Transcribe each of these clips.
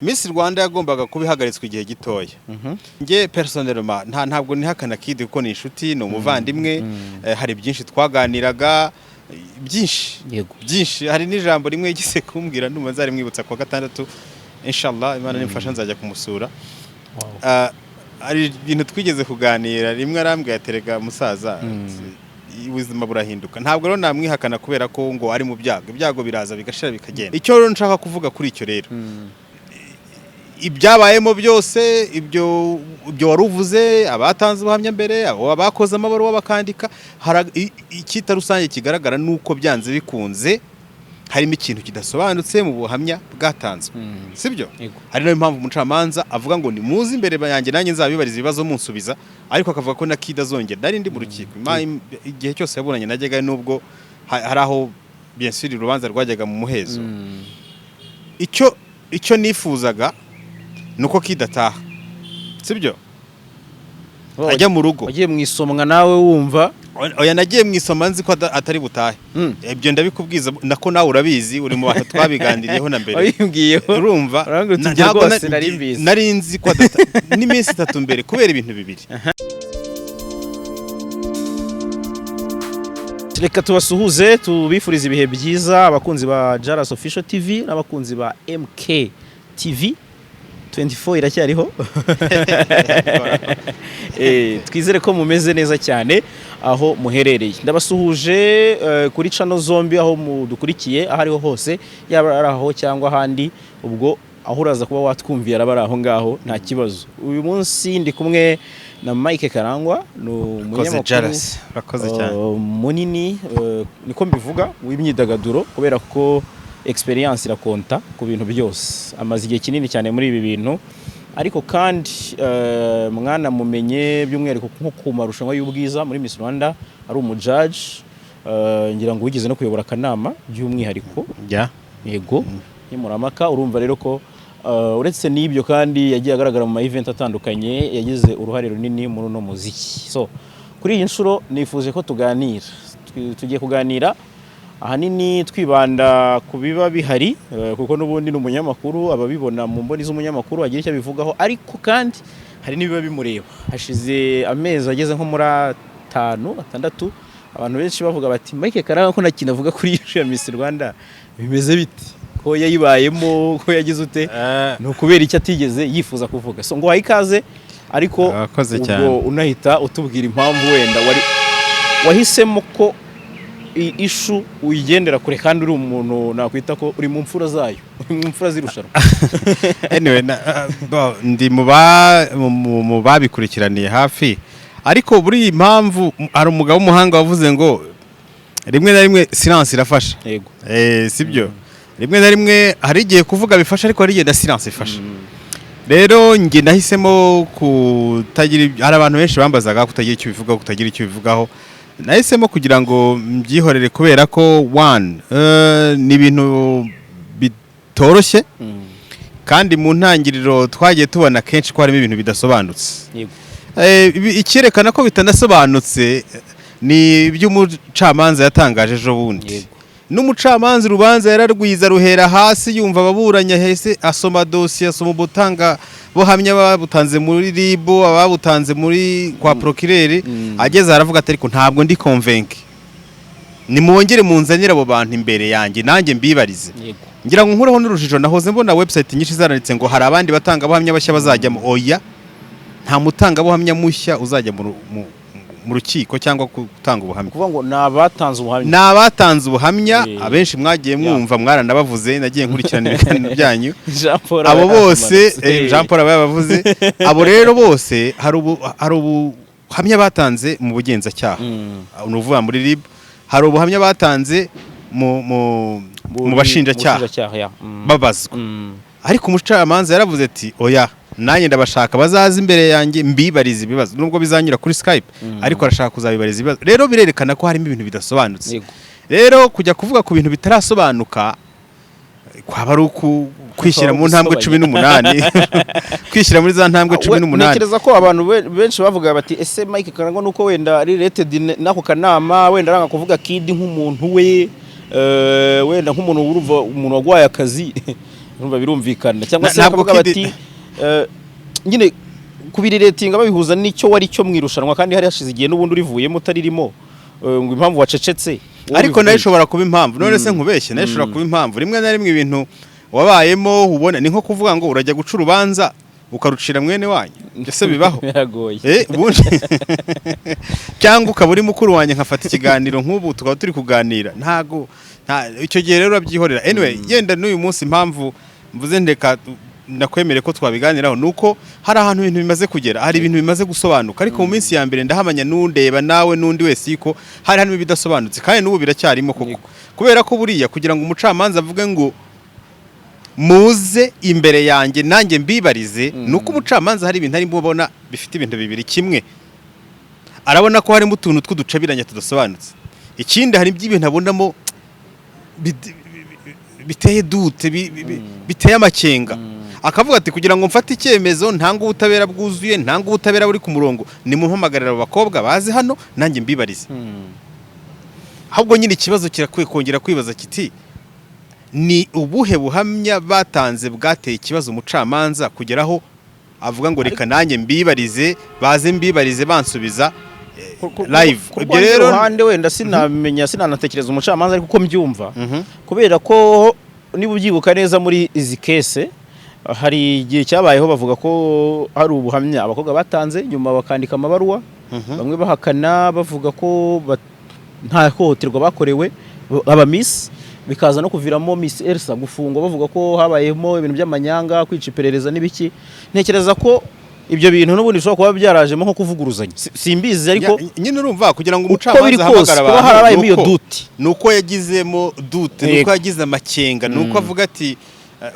Miss Rwanda yagombaga kuba ihagaritswe igihe gitoya. Njye personnellement ntabwo nihakana Kid, kuko ni inshuti, ni umuvandimwe. Hari byinshi twaganiraga, byinshi byinshi. Hari n'ijambo rimwe yigeze kumbwira, ndumva nzarimwibutsa kuwa gatandatu, inshallah Imana nimfasha nzajya kumusura. Hari ibintu twigeze kuganira rimwe, arambwira ati: "Erega musaza, ubuzima burahinduka." Ntabwo rero namwihakana kubera ko ngo ari mu byago. Ibyago biraza bigashira bikagenda. Icyo rero nshaka kuvuga kuri icyo rero, ibyabayemo byose, ibyo wari uvuze, abatanze ubuhamya mbere, abo abakoze amabaruwa bakandika, icyita rusange kigaragara ni uko byanze bikunze harimo ikintu kidasobanutse mu buhamya bwatanzwe, sibyo? Yego. Ari nayo mpamvu umucamanza avuga ngo nimuze imbere yanjye, nanjye nzabibariza ibibazo munsubiza, ariko akavuga ko na Kid azongera. Nari ndi mu rukiko. Igihe cyose yaburanye najyaga, nubwo hari aho bien sûr urubanza rwajyaga mu muhezo. Icyo nifuzaga ni uko Kid ataha, sibyo, ajya mu rugo. Wagiye mu isomwa nawe wumva? Oya, nagiye mu isoma nzi ko atari butahe. Ibyo ndabikubwiza nako nawe urabizi, uri mu bantu twabiganiriyeho na mbere. Wabimbwiyeho. Urumva? Urambwira uti, "Ibyo ntabwo rwose nari mbizi." Nari nzi ko n'iminsi 3 mbere, kubera ibintu bibiri. Reka tubasuhuze, tubifurize ibihe byiza, abakunzi ba Jaras Official TV n'abakunzi ba MK TV 24 iracyariho. Twizere ko mumeze neza cyane aho muherereye. Ndabasuhuje kuri channel zombi aho mudukurikiye, aho ariho hose, yaba ari aho cyangwa ahandi, ubwo aho uraza kuba watwumviye araba ari aho ngaho, nta kibazo. Uyu munsi ndi kumwe na Mike Karangwa, ni Urakoze. umunyamakuru Jaras, urakoze cyane. Munini, niko mbivuga, w'imyidagaduro, kubera ko experience irakonta ku bintu byose. Amaze igihe kinini cyane muri ibi bintu, ariko kandi mwanamumenye by'umwihariko nko ku marushanwa y'ubwiza muri Miss Rwanda, ari umujaji, ngira ngo wigeze no kuyobora akanama by'umwihariko. Yego, nkemurampaka. Urumva rero ko uretse n'ibyo kandi yagiye agaragara mu ma event atandukanye, yagize uruhare runini muri uno muziki. So kuri iyi nshuro nifuje ko tuganira. Tugiye kuganira ahanini twibanda ku biba bihari, kuko n'ubundi ni umunyamakuru, ababibona mu mboni z'umunyamakuru agira icyo abivugaho, ariko kandi hari n'ibiba bimureba. Hashize amezi ageze nko muri 5, 6, abantu benshi bavuga bati: "Mike Karangwa ko nta kintu avuga kuri iyi ya Miss Rwanda, bimeze bite? Ko yayibayemo, ko yagize ute, ni ukubera icyo atigeze yifuza kuvuga?" So ngo wahe ikaze, ariko Urakoze ubwo cyane. unahita utubwira impamvu wenda wari wahisemo ko iyi issue uyigendera kure, kandi uri umuntu nakwita ko uri mu mfura zayo, uri mu mfura z'irushanwa. Anyway, ndi mu babikurikiraniye hafi, ariko buri iyi mpamvu, hari umugabo w'umuhanga wavuze ngo rimwe na rimwe silence irafasha. Sibyo, rimwe na rimwe hari igihe kuvuga bifasha, ariko hari igihe na silence ifasha. Rero njye nahisemo kutagira hari abantu benshi bambazaga kutagira icyo bivugaho, kutagira icyo bivugaho. Nahisemo kugira ngo mbyihorere, kubera ko one, ni ibintu bitoroshye, kandi mu ntangiriro twagiye tubona kenshi ko harimo ibintu bidasobanutse. Icyerekana ko bitanasobanutse ni iby'umucamanza yatangaje ejo bundi. N'umucamanza urubanza yararwiza, ruhera hasi, yumva ababuranya hese, asoma dosiye, asoma ubutanga buhamya babutanze muri RIB, ababutanze muri kwa procureur. Ageze aravuga ati: "Ariko ntabwo ndi convaincu, nimwongere munzanire abo bantu imbere yanjye, nanjye mbibarize." Ngira ngo nkureho n'urujijo, nahoze mbona website nyinshi zaranditse ngo hari abandi batangabuhamya bashya bazajyamo. Oya, nta mutangabuhamya mushya uzajya mu rukiko cyangwa gutanga ubuhamya. Kuvuga ngo ni abatanze ubuhamya. Ni abatanze ubuhamya. Abenshi mwagiye mwumva, mwaranabavuze, nagiye nkurikirana ibiganiro byanyu. Jean Paul Abo aba bose, yamanutse. Jean Paul aba yabavuze. Abo rero bose hari ubuhamya batanze mu bugenzacyaha, ni ukuvuga muri RIB, hari ubuhamya batanze mu bashinjacyaha Bushinjacyaha, ya. Babazwa. Ariko umucamanza yaravuze ati: "Oya, nanjye ndabashaka, bazaze imbere yanjye mbibarize ibibazo," nubwo bizanyura kuri Skype, ariko arashaka kuzabibariza ibibazo. Rero birerekana ko harimo ibintu bidasobanutse. Rero kujya kuvuga ku bintu bitarasobanuka kwaba ari kwishyira mu ntambwe 18, kwishyira muri za ntambwe 18. Ntekereza ko abantu benshi bavuga bati: "Ese Mike Karangwa nuko wenda ari related n'ako kanama, wenda aranga kuvuga Kid nk'umuntu we, wenda nk'umuntu, urumva umuntu wagwaye akazi." Urumva birumvikana, cyangwa se Ntabwo bakavuga bati nyine kubiriretinga babihuza n'icyo wari cyo mu irushanwa, kandi hari hashize igihe n'ubundi urivuyemo utaririmo, ngo impamvu wacecetse wowe Ariko nayo ubivuga. ishobora kuba impamvu. None se nkubeshye? Nayo ishobora kuba impamvu. Rimwe na rimwe ibintu wabayemo ubona ni nko kuvuga ngo urajya guca urubanza ukarucira mwene wanyu. Ese bibaho? Biragoye. Ubundi cyangwa ukaba uri mukuru wanjye, nkafata ikiganiro nk'ubu tukaba turi kuganira, ntago icyo gihe rero urabyihorera. Anyway, yenda n'uyu munsi impamvu mvuze ndeka nakwemere ko twabiganiraho nuko hari ahantu ibintu bimaze kugera, hari ibintu bimaze gusobanuka. Ariko mu minsi ya mbere ndahamanya n'undeba nawe n'undi wese yuko hari harimo ibidasobanutse, kandi n'ubu biracyarimo koko. Kubera ko buriya kugira ngo umucamanza avuge ngo muze imbere yanjye nanjye mbibarize, nuko umucamanza hari ibintu arimo ubona bifite ibintu bibiri. Kimwe, arabona ko harimo utuntu tw'uducabiranya tudasobanutse. Ikindi, hari iby'ibintu abonamo biteye doute, biteye amakenga, akavuga ati kugira ngo mfate icyemezo ntange ubutabera bwuzuye, ntange ubutabera buri ku murongo, nimumpamagarira abo bakobwa baze hano nanjye mbibarize. Ahubwo nyine ikibazo kirakwiye kongera kwibaza kiti ni ubuhe buhamya batanze bwateye ikibazo umucamanza kugeraho avuga ngo reka nanjye mbibarize, baze mbibarize bansubiza live? Ku Ibyo rero ruhande wenda sinamenya, sinanatekereza umucamanza, ariko uko mbyumva, kubera ko niba ubyibuka neza muri izi case hari igihe cyabayeho bavuga ko hari ubuhamya abakobwa batanze, nyuma bakandika amabaruwa, bamwe bahakana bavuga ko nta hohoterwa bakorewe aba miss, bikaza no kuviramo Miss Elsa gufungwa, bavuga ko habayemo ibintu by'amanyanga, kwica iperereza n'ibiki. Ntekereza ko ibyo bintu n'ubundi bishobora kuba byarajemo nko kuvuguruzanya. Simbizi ariko Nyine urumva kugira ngo uko umucamanza biri kose ahamagare kuba abantu harabayemo iyo doute. Nuko yagizemo doute, nuko yagize amakenga, nuko avuga ati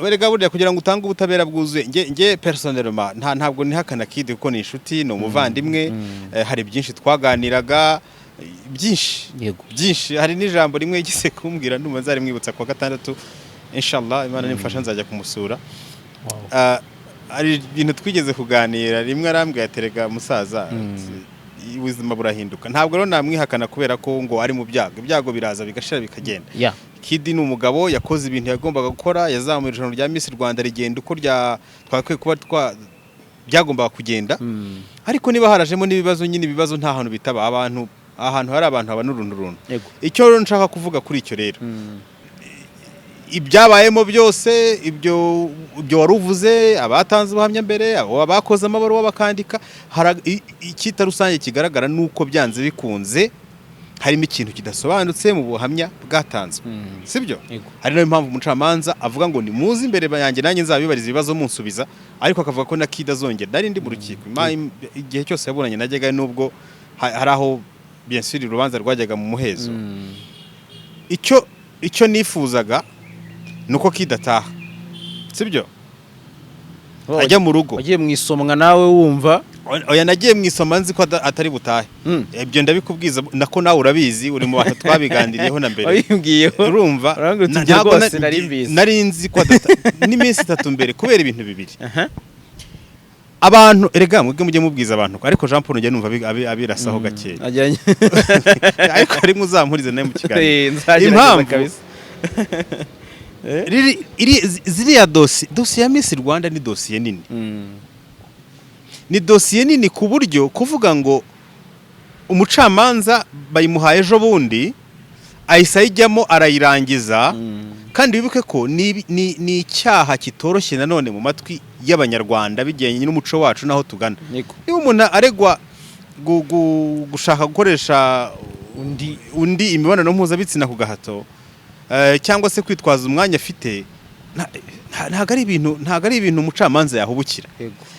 werega burya kugira ngo utange ubutabera bwuzuye. Nge personnellement ntabwo nihakana Kid kuko ni inshuti, ni umuvandimwe, hari byinshi twaganiraga, byinshi byinshi. Hari n'ijambo rimwe yigeze kumbwira, ndumva nzarimwibutsa kuwa gatandatu, inshallah Imana nimfasha nzajya kumusura. Hari ibintu twigeze kuganira rimwe, arambwira ati erega musaza, ati, ubuzima burahinduka. Ntabwo rero namwihakana kubera ko ngo ari mu byago. Ibyago biraza bigashira bikagenda. Kid ni umugabo, yakoze ibintu yagombaga gukora, yazamuye irushanwa rya Miss Rwanda rigenda uko rya twakwiye kuba byagombaga kugenda. Ariko niba harajemo n'ibibazo, nyine ibibazo nta hantu bitaba. Abantu ahantu hari abantu haba n'uruntu runtu. Icyo rero nshaka kuvuga kuri icyo rero, ibyabayemo byose, ibyo wari uvuze, abatanze ubuhamya mbere, abo abakoze amabaruwa bakandika, icyita rusange kigaragara ni uko byanze bikunze harimo ikintu kidasobanutse mu buhamya bwatanzwe, sibyo? Yego. Hari nayo mpamvu umucamanza avuga ngo nimuze imbere yanjye nanjye nzabibariza ibibazo munsubiza. Ariko akavuga ko na Kid azongera. Nari ndi mu rukiko igihe cyose yaburanye najyaga, nubwo hari aho bien sûr urubanza rwajyaga mu muhezo. Icyo nifuzaga ni uko Kid ataha, sibyo, ajya mu rugo. Wagiye mu isomwa nawe wumva? Oya, nagiye mu isoma nzi ko atari butahe. Ibyo ndabikubwiza nako nawe urabizi, uri mu bantu twabiganiriyeho na mbere. Wabimbwiyeho. Urumva Urambwira uti ibyo ntabwo rwose nari mbizi. Nari nzi ko n'iminsi 3 mbere, kubera ibintu bibiri. Abantu erega mwebwe mujye mubwiza abantu, ariko Jean Paul njye numva abirasaho gakeya. Ajyanye. Ariko rimwe uzampurize nawe mu kiganiro. Nzagerageza Impamvu kabisa. Ziriya dosiye ya Miss Rwanda ni dosiye nini, ni dosiye nini ku buryo kuvuga ngo umucamanza bayimuhaye ejo bundi ahise ayijyamo arayirangiza. Kandi wibuke ko ni icyaha kitoroshye nanone mu matwi y'Abanyarwanda bigendanye n'umuco wacu n'aho tugana. Niba umuntu aregwa gushaka gukoresha undi imibonano mpuzabitsina ku gahato, cyangwa se kwitwaza umwanya afite, ntabwo ari ibintu umucamanza yahubukira.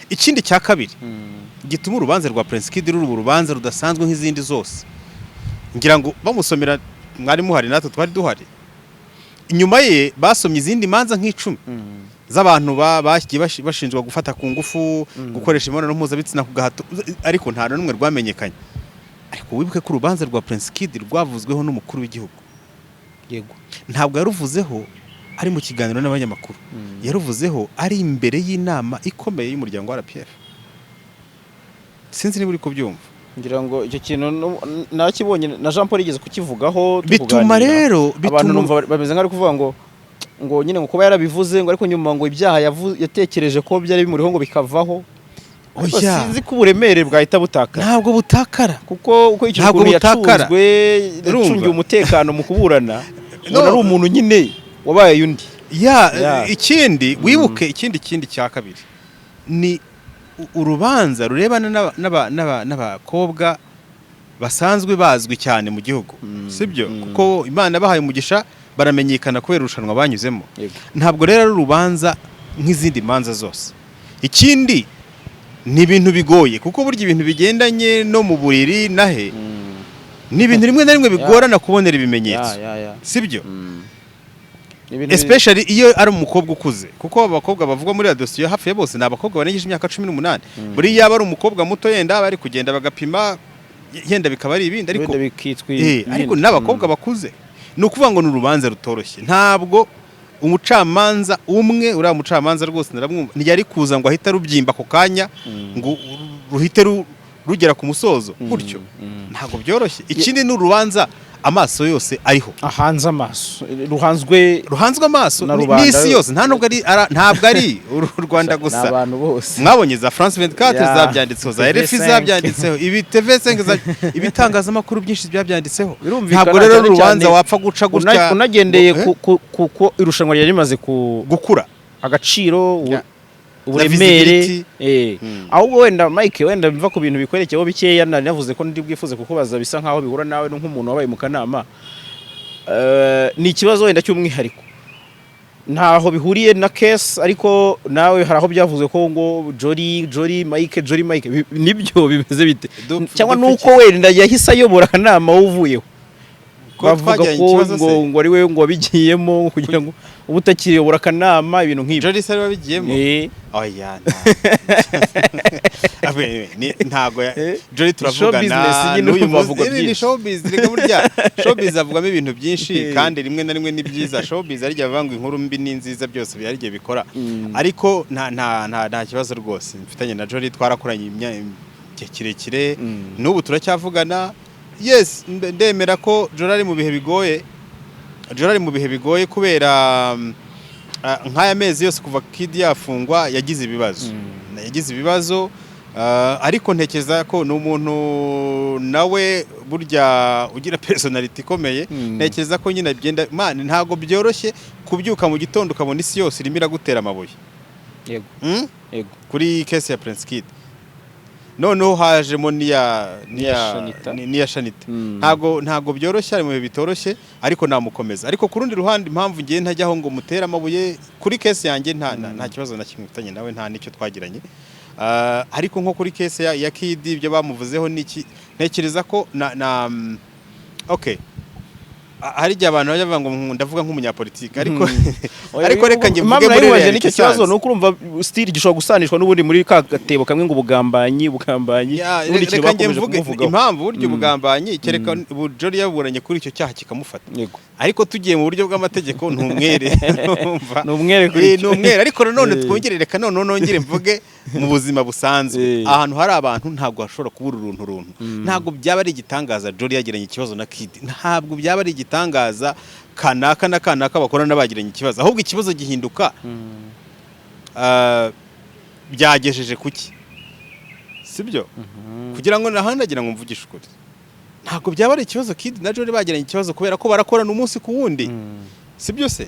Ikindi cya kabiri gituma urubanza rwa Prince Kid ruba urubanza rudasanzwe nk'izindi zose, ngira ngo bamusomera mwari muhari, natwe twari duhari. Inyuma ye basomye izindi manza nk'icumi z'abantu bagiye bashinjwa gufata ku ngufu, gukoresha imibonano mpuzabitsina ku gahato, ariko nta n'umwe rwamenyekanye. Ariko wibuke ko urubanza rwa Prince Kid rwavuzweho n'umukuru w'igihugu. Ntabwo yaruvuzeho ari mu kiganiro n'abanyamakuru, yaruvuzeho ari imbere y'inama ikomeye y'umuryango wa RPF. Sinzi niba uri kubyumva. Ngira ngo icyo kintu nakibonye, na Jean Paul yigeze kukivugaho turi Bituma kuganira. rero Abantu bituma numva bameze nk'ari kuvuga ngo Ngo nyine ngo kuba yarabivuze, ngo ariko nyuma ngo ibyaha yatekereje ko byari bimuriho ngo bikavaho. Ariko Oya. sinzi ko uburemere bwahita butakara. Ntabwo butakara. Kuko ukurikije Ntabwo ukuntu butakara. yacunzwe, Urumva? yacungiwe umutekano mu kuburana, No. ubona ari umuntu nyine wabaye undi. Ya. Ya. Ikindi wibuke, ikindi cya kabiri ni urubanza rurebana n'abakobwa basanzwe bazwi cyane mu gihugu, sibyo? Kuko Imana bahaye umugisha, baramenyekana kubera irushanwa banyuzemo. Ntabwo rero ari urubanza nk'izindi manza zose. Ikindi ni ibintu bigoye, kuko burya ibintu bigendanye no mu buriri nahe ni ibintu rimwe na rimwe bigorana kubonera ibimenyetso, Ya. sibyo? Ni ibintu Especially iyo ari umukobwa ukuze, kuko abakobwa bavugwa muri iyo dosiye hafi ya bose ni abakobwa barengeje imyaka 18. Buriya yaba ari umukobwa muto, yenda bari kugenda bagapima, yenda bikaba ari ibindi, ariko wenda bikitwa ariko ibindi. n'abakobwa bakuze, ni ukuvuga ngo ni urubanza rutoroshye. Ntabwo umucamanza umwe, uriya mucamanza rwose naramwumva, ntiyari kuza ngo ahite arubyimba ako kanya, ngo ruhite rugera ku musozo gutyo. Ntabwo byoroshye. Ikindi ni urubanza amaso yose ariho. Ahanze amaso, ruhanzwe Ruhanzwe amaso na rubanda. N'isi yose. Nta nubwo ari ntabwo ari uru Rwanda gusa. N'abantu bose. Mwabonye za France 24 Ya. zabyanditseho, za RFI TV5. zabyanditseho, ibi TV5 ibitangazamakuru byinshi byabyanditseho. Birumvikana, Ntabwo rero cyane urubanza cyane wapfa guca gutya. Unagendeye Eh? ku irushanwa ryari rimaze ku Gukura. agaciro, uburemere. Visibility. Ahubwo wenda Mike, wenda biva ku bintu bikwerekeyeho bikeya nari navuze ko ndi bwifuze kukubaza, bisa nkaho bihura nawe nk'umuntu wabaye mu kanama. Ni ikibazo wenda cy'umwihariko, ntaho bihuriye na case, ariko nawe hari aho byavuze ko ngo Jolly, Jolly Mike, Jolly Mike, nibyo bimeze bite? Cyangwa Dupfa nuko wenda yahise ayobora akanama wowe uvuyeho, Ko bavuga twagiranye ko ikibazo ngo se? ngo ari we ngo wabigiyemo kugira ngo uba utakiyobora akanama, ibintu nk'ibyo. Jolly se ari wabigiyemo? Oya, ntago Jolly turavugana Show business nyine n'uyu urumva munsi. bavuga Ni byinshi. showbiz reka, burya showbiz avugamo ibintu byinshi kandi rimwe na rimwe ni byiza. Showbiz ari bavuga ngo inkuru mbi ni nziza, byose byari igihe bikora. Ariko nta kibazo rwose mfitanye na Jolly, twarakoranye igihe kirekire, n'ubu turacyavugana. Yes, ndemera ko Jolly ari mu bihe bigoye. Jolly ari mu bihe bigoye kubera nk'aya mezi yose kuva Kid yafungwa yagize ibibazo, yagize ibibazo, ariko ntekereza ko ni umuntu nawe burya ugira personality ikomeye. Ntekereza ko nyine byenda, man, ntabwo byoroshye kubyuka mu gitondo ukabona isi yose irimo iragutera amabuye. Yego. Kuri case ya Prince Kid, noneho hajemo n'iya N'iya Shanita. N'iya Shanita. Ntabwo byoroshye, ari mu bihe bitoroshye, ariko namukomeza. Ariko ku rundi ruhande, impamvu ngiye ntajyaho ngo mutere amabuye kuri case yanjye, nta kibazo na kimwe mfitanye nawe, nta n'icyo twagiranye. Ariko nko kuri case ya Kid, ibyo bamuvuzeho niki, ntekereza ko na okay, hari igihe abantu bajya bavuga ngo ndavuga nk'umunyapolitiki, ariko ariko reka njye Impamvu mvuge muri nayibajije reality nicyo kibazo isanzwe. ni uko urumva still gishobora gusanishwa n'ubundi muri ka gatebo kamwe ngo ubugambanyi, ubugambanyi, Ya, n'ubundi ikintu reka njye bakomeje mvuge kumuvugaho. impamvu burya ubugambanyi, kereka ubu Jolly yaburanye kuri icyo cyaha kikamufata. Ariko tugiye mu buryo bw'amategeko, ni umwere. Urumva? Ni umwere kuri icyo. Ni umwere, ariko nanone twongere, reka none nongere mvuge mu buzima busanzwe. Ahantu hari abantu ntabwo hashobora kubura uruntu runtu. Ntabwo byaba ari igitangaza Jolly yagiranye ikibazo na Kid, ntabwo byaba ari igitangaza kanaka na kanaka bakorana bagiranye ikibazo. Ahubwo ikibazo gihinduka byagejeje kuki, sibyo? Kugira ngo nahandi agira ngo mvugishe ukuri, ntabwo byaba ari ikibazo Kid na Jolly bagiranye ikibazo, kubera ko barakorana umunsi ku wundi, sibyo se?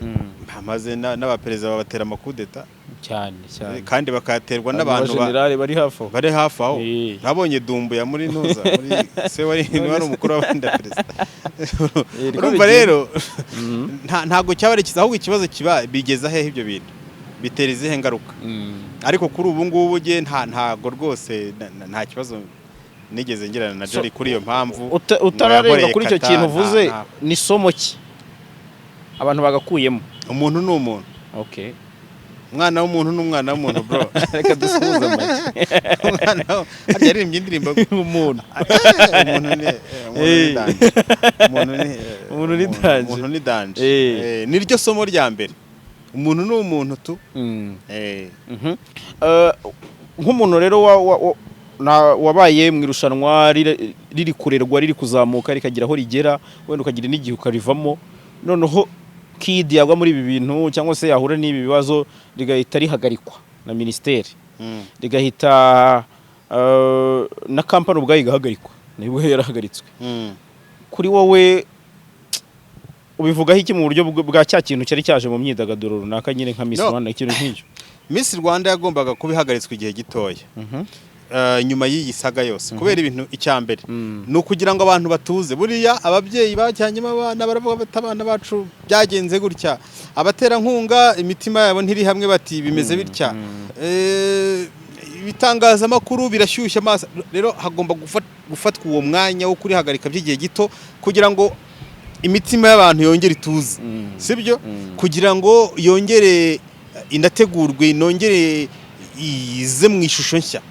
Bamaze n'abaperezida babatera amakudeta. Cyane cyane. Kandi bakayaterwa n'abantu Abajenerali bari hafi aho. Bari hafi aho. Nabonye Dumbuya muri ntuza muri se wari niwe wari umukuru w'abandi perezida. Niko Urumva bigenda. rero ntabwo cyaba ari ikibazo, ahubwo ikibazo kiba bigeza hehe, ibyo bintu bitera izihe ngaruka. Ariko kuri ubu ngubu nge ntago rwose nta kibazo nigeze ngirana na So, Jolly kuri iyo mpamvu ngo Utararenga yankoreye kuri icyo kata, kintu uvuze, ni somo ki abantu bagakuyemo? Umuntu ni umuntu. Umwana w'umuntu ni umwana w'umuntu, bro. Reka dusuhuze amagi. Umwana harya yaririmbye indirimbo Umuntu. Umuntu ni umuntu ni danger. Umuntu ni Umuntu ni danger. Umuntu ni danger. Niryo somo rya mbere, umuntu ni umuntu tu. Nk'umuntu rero wabaye mu irushanwa riri kurerwa, riri kuzamuka, rikagira aho rigera, wenda ukagira n'igihe ukarivamo, noneho Kid yagwa muri ibi bintu cyangwa se yahura n'ibi bibazo, rigahita rihagarikwa na minisiteri, rigahita na kampani ubwayo igahagarikwa, nibwo yarahagaritswe. Kuri wowe ubivugaho iki mu buryo bwa cya kintu cyari cyaje mu myidagaduro runaka nyine nka Miss No. Rwanda, ikintu nk'icyo? Miss Rwanda yagombaga kuba ihagaritswe igihe gitoya nyuma y'iyi saga yose, kubera ibintu, icya mbere ni ukugira ngo abantu batuze. Buriya ababyeyi bajyanyemo abana baravuga bati: "Abana bacu byagenze gutya." Abaterankunga imitima yabo ntiri hamwe, bati: "Bimeze bitya." Ibitangazamakuru birashyushya amaso. Rero hagomba gufatwa uwo mwanya wo kurihagarika by'igihe gito kugira ngo imitima y'abantu yongere ituze, sibyo? Kugira ngo yongere inategurwe, inongere ize mu ishusho nshya,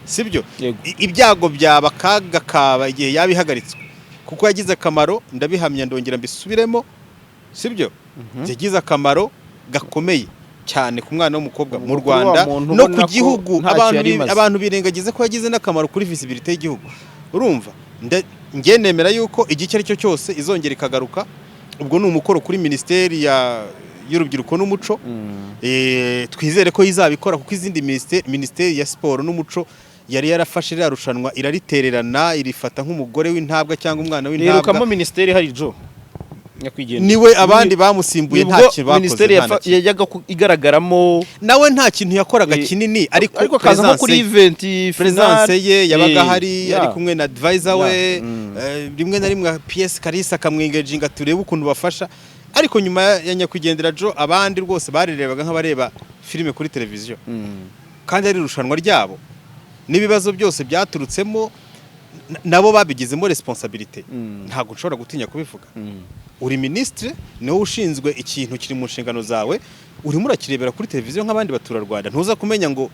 sibyo? Yego. Ibyago byaba akaga kaba igihe yaba ihagaritswe, kuko yagize akamaro, ndabihamya, ndongera mbisubiremo, sibyo? Yagize akamaro gakomeye cyane ku mwana w'umukobwa mu Kuri wa Rwanda muntu no ubona ku ko gihugu. ntacyo Abantu yari imaze. Abantu birengagiza ko yagize n'akamaro kuri visibility y'igihugu. Urumva, njye nemera yuko igihe icyo ari cyo cyose izongera ikagaruka. Ubwo ni umukoro kuri Minisiteri y'Urubyiruko n'Umuco. Twizere ko izabikora, kuko izindi minisiteri ya siporo n'umuco yari yarafashe ririya rushanwa iraritererana, irifata nk'umugore w'intabwa cyangwa umwana w'intabwa. Rerukamo minisiteri hari jo nyakwigendera. Niwe abandi bamusimbuye nta Nibwo kintu bakoze, minisiteri nta na kimwe. yajyaga igaragaramo. Nawe nta kintu yakoraga kinini, ariko Ariko akaza nko kuri event presence finale. ye yabaga ahari, ari kumwe na advisor we, rimwe na rimwe PS Kalisa akamwengaginga, turebe ukuntu bafasha. Ariko nyuma ya nyakwigendera Joe, abandi rwose barirebaga nk'abareba filime kuri televiziyo, kandi ari irushanwa ryabo, n'ibibazo byose byaturutsemo nabo babigizemo responsabilité. Ntabwo nshobora gutinya kubivuga. Uri minisitiri, niwowe ushinzwe ikintu, kiri mu nshingano zawe, urimo urakirebera kuri televiziyo nk'abandi baturarwanda, ntuza kumenya ngo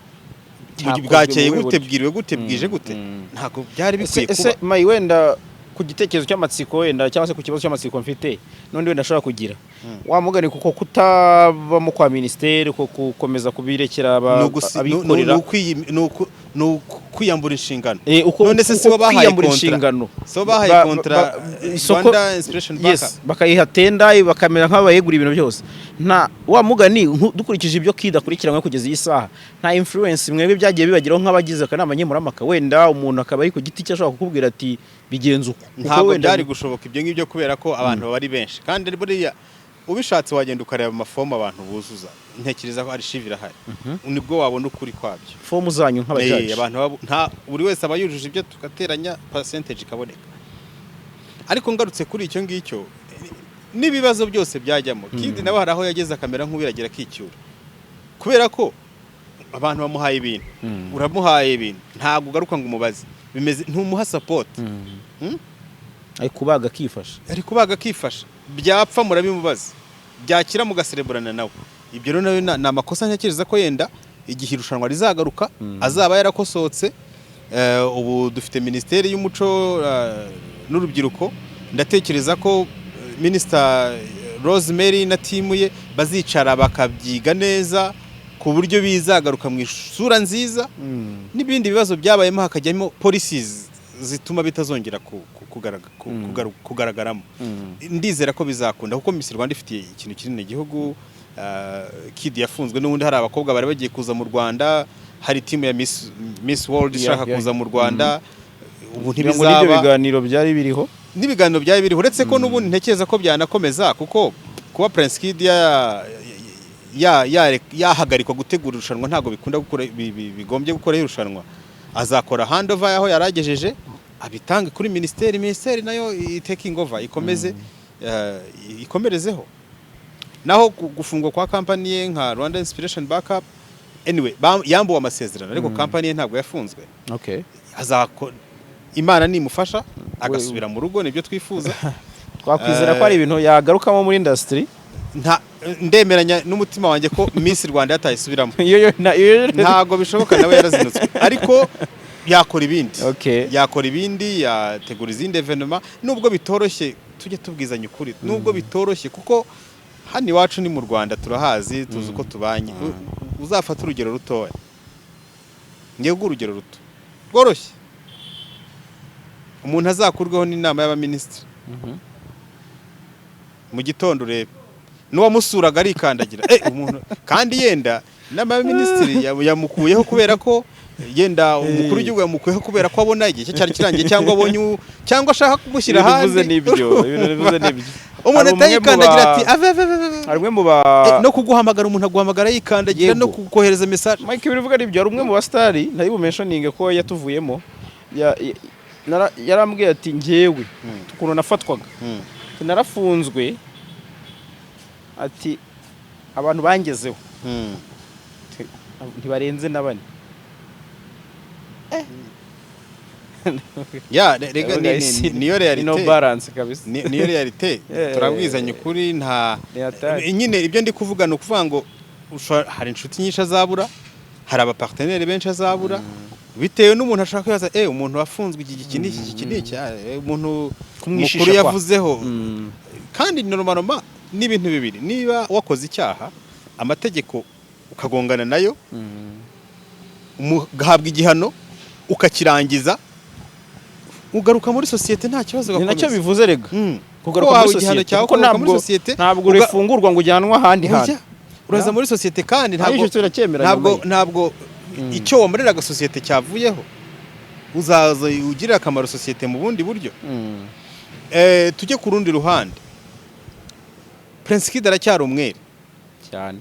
Cyakozwe bwakeye mu buhe gute, buryo? bwiriwe gute, bwije gute. Ntabwo byari Ese bikwiye ese kuba. Mayi, wenda ku gitekerezo cy'amatsiko wenda cyangwa se ku kibazo cy'amatsiko mfite n'undi wenda ashobora kugira, wa mugani, kuko kutabamo kwa minisiteri, ko gukomeza kubirekera abikorera. Ni ukwiyambura inshingano. Uko None se uko si bo bahaye kwiyambura kontra? inshingano. Si bo bahaye kontra isoko Rwanda Inspiration Backup? Yes, bakayiha tender, bakamera nk'abayegura ibintu byose. Nta wa mugani, dukurikije ibyo Kid akurikiranywe kugeza iyi saha, nta influence mwebwe byagiye bibageraho nk'abagize akanama nkemurampaka? Wenda umuntu akaba ari ku giti cye ashobora kukubwira ati: "Bigenze uko." Kuko Ntabwo wenda byari gushoboka ibyo ngibyo, kubera ko abantu baba ari benshi, kandi buriya ubishatse wagenda ukareba amafomu abantu buzuza. Ntekereza ko archive irahari, nibwo wabona ukuri kwabyo. Fomu zanyu nk'abajaji? Abantu nta buri wese aba yujuje ibyo, tugateranya percentage ikaboneka. Ariko ngarutse kuri icyo ngicyo n'ibibazo byose byajyamo, Kid nawe hari aho yageze akamera nk'ubiragira akicyura, kubera ko abantu bamuhaye ibintu. Uramuhaye ibintu, ntabwo ugaruka ngo umubaze bimeze, ntumuha support. Ari kubaga akifasha. Ari kubaga akifasha, byapfa murabimubaza, byakira mugasereburana nawe. Ibyo rero nawe ni amakosa. Ntekereza ko yenda igihe irushanwa rizagaruka azaba yarakosotse. Ubu dufite Minisiteri y'Umuco n'Urubyiruko. Ndatekereza ko Minisita Rosemary na team ye bazicara bakabyiga neza ku buryo bizagaruka mu isura nziza, n'ibindi bibazo byabayemo hakajyamo policies zituma bitazongera kugaragaramo. Ndizera ko bizakunda, kuko Miss Rwanda ifitiye ikintu kinini igihugu. Kid yafunzwe n'ubundi hari abakobwa bari bagiye kuza mu Rwanda, hari team ya Miss World ishaka kuza mu Rwanda. Ubu Ngira ngo n'ibyo ntibizaba. biganiro byari biriho. N'ibiganiro byari biriho, uretse ko n'ubundi ntekereza ko byanakomeza, kuko kuba Prince Kid yahagarikwa gutegura irushanwa ntabwo bikunda gukora bigombye gukora irushanwa. Azakora handover yaho yaragejeje, abitange kuri minisiteri, minisiteri nayo taking over, ikomeze ikomerezeho. Naho gufungwa kwa kampani ye nka Rwanda Inspiration Backup, anyway, yambuwe amasezerano, ariko kampani ye ntabwo yafunzwe. Imana nimufasha agasubira mu rugo, nibyo twifuza. Twakwizera ko hari ibintu yagarukamo muri industry. Nta, ndemeranya n'umutima wanjye ko Miss Rwanda yatayisubiramo. Iyo Ntabwo bishoboka, nawe yarazinutswe, ariko yakora ibindi. Yakora ibindi, yategura izindi événement, nubwo bitoroshye. Tujye tubwizanya ukuri, nubwo bitoroshye, kuko hano iwacu ni mu Rwanda, turahazi, tuzi uko tubanye. Uzafate urugero rutoya, ngiye kuguha urugero ruto rworoshye. Umuntu azakurweho n'inama y'abaminisitiri mu gitondo, urebe N'uwamusuraga arikandagira. Umuntu kandi yenda inama y'abaminisitiri yamukuyeho kubera ko yenda umukuru w'igihugu yamukuyeho kubera ko abona igihe cye cyari kirangiye, cyangwa abonye cyangwa ashaka kumushyira Ibintu uvuze ahandi. nibyo, ibintu uvuze nibyo. Umuntu Hari umwe mu atayikandagira ati ave ave ave ave. Hari umwe mu ba No kuguhamagara, umuntu aguhamagara yikandagira, no kukohereza message. Mike, bivuga nibyo. Hari umwe mu basitari ntari bumentioninge ko yatuvuyemo, yarambwiye ati: "Njyewe ukuntu nafatwaga, narafunzwe," ati "abantu bangezeho ntibarenze na bane." Ya, rega niyo No réalité. balance kabisa. Niyo réalité. Turabwizanya ukuri, nta Ni hatari. Nyine ibyo ndi kuvuga ni ukuvuga ngo hari inshuti nyinshi azabura, hari abapartenaires benshi azabura, bitewe n'umuntu ashaka kwibaza: umuntu wafunzwe iki, iki n'iki, iki n'iki, umuntu Kumwishisha mukuru kwa. yavuzeho." Kandi normalement ni ibintu bibiri: niba wakoze icyaha, amategeko ukagongana nayo, ugahabwa igihano, ukakirangiza, ugaruka muri sosiyete nta kibazo, Ni nacyo ugakomeza. bivuze rega kugaruka Kuko muri wahawe igihano sosiyete, cyawe, kuko ukagaruka muri ntabwo sosiyete, ntabwo urefungurwa ngo ujyanwe ahandi hantu. Ujya, uraza muri sosiyete kandi ntabwo Ntabwo turacyemera. ntabwo ntabwo icyo wamariraga sosiyete cyavuyeho. Uzaza ugirira akamaro sosiyete mu bundi buryo. Tujye ku rundi ruhande, Prince Kid aracyari umwere. Cyane.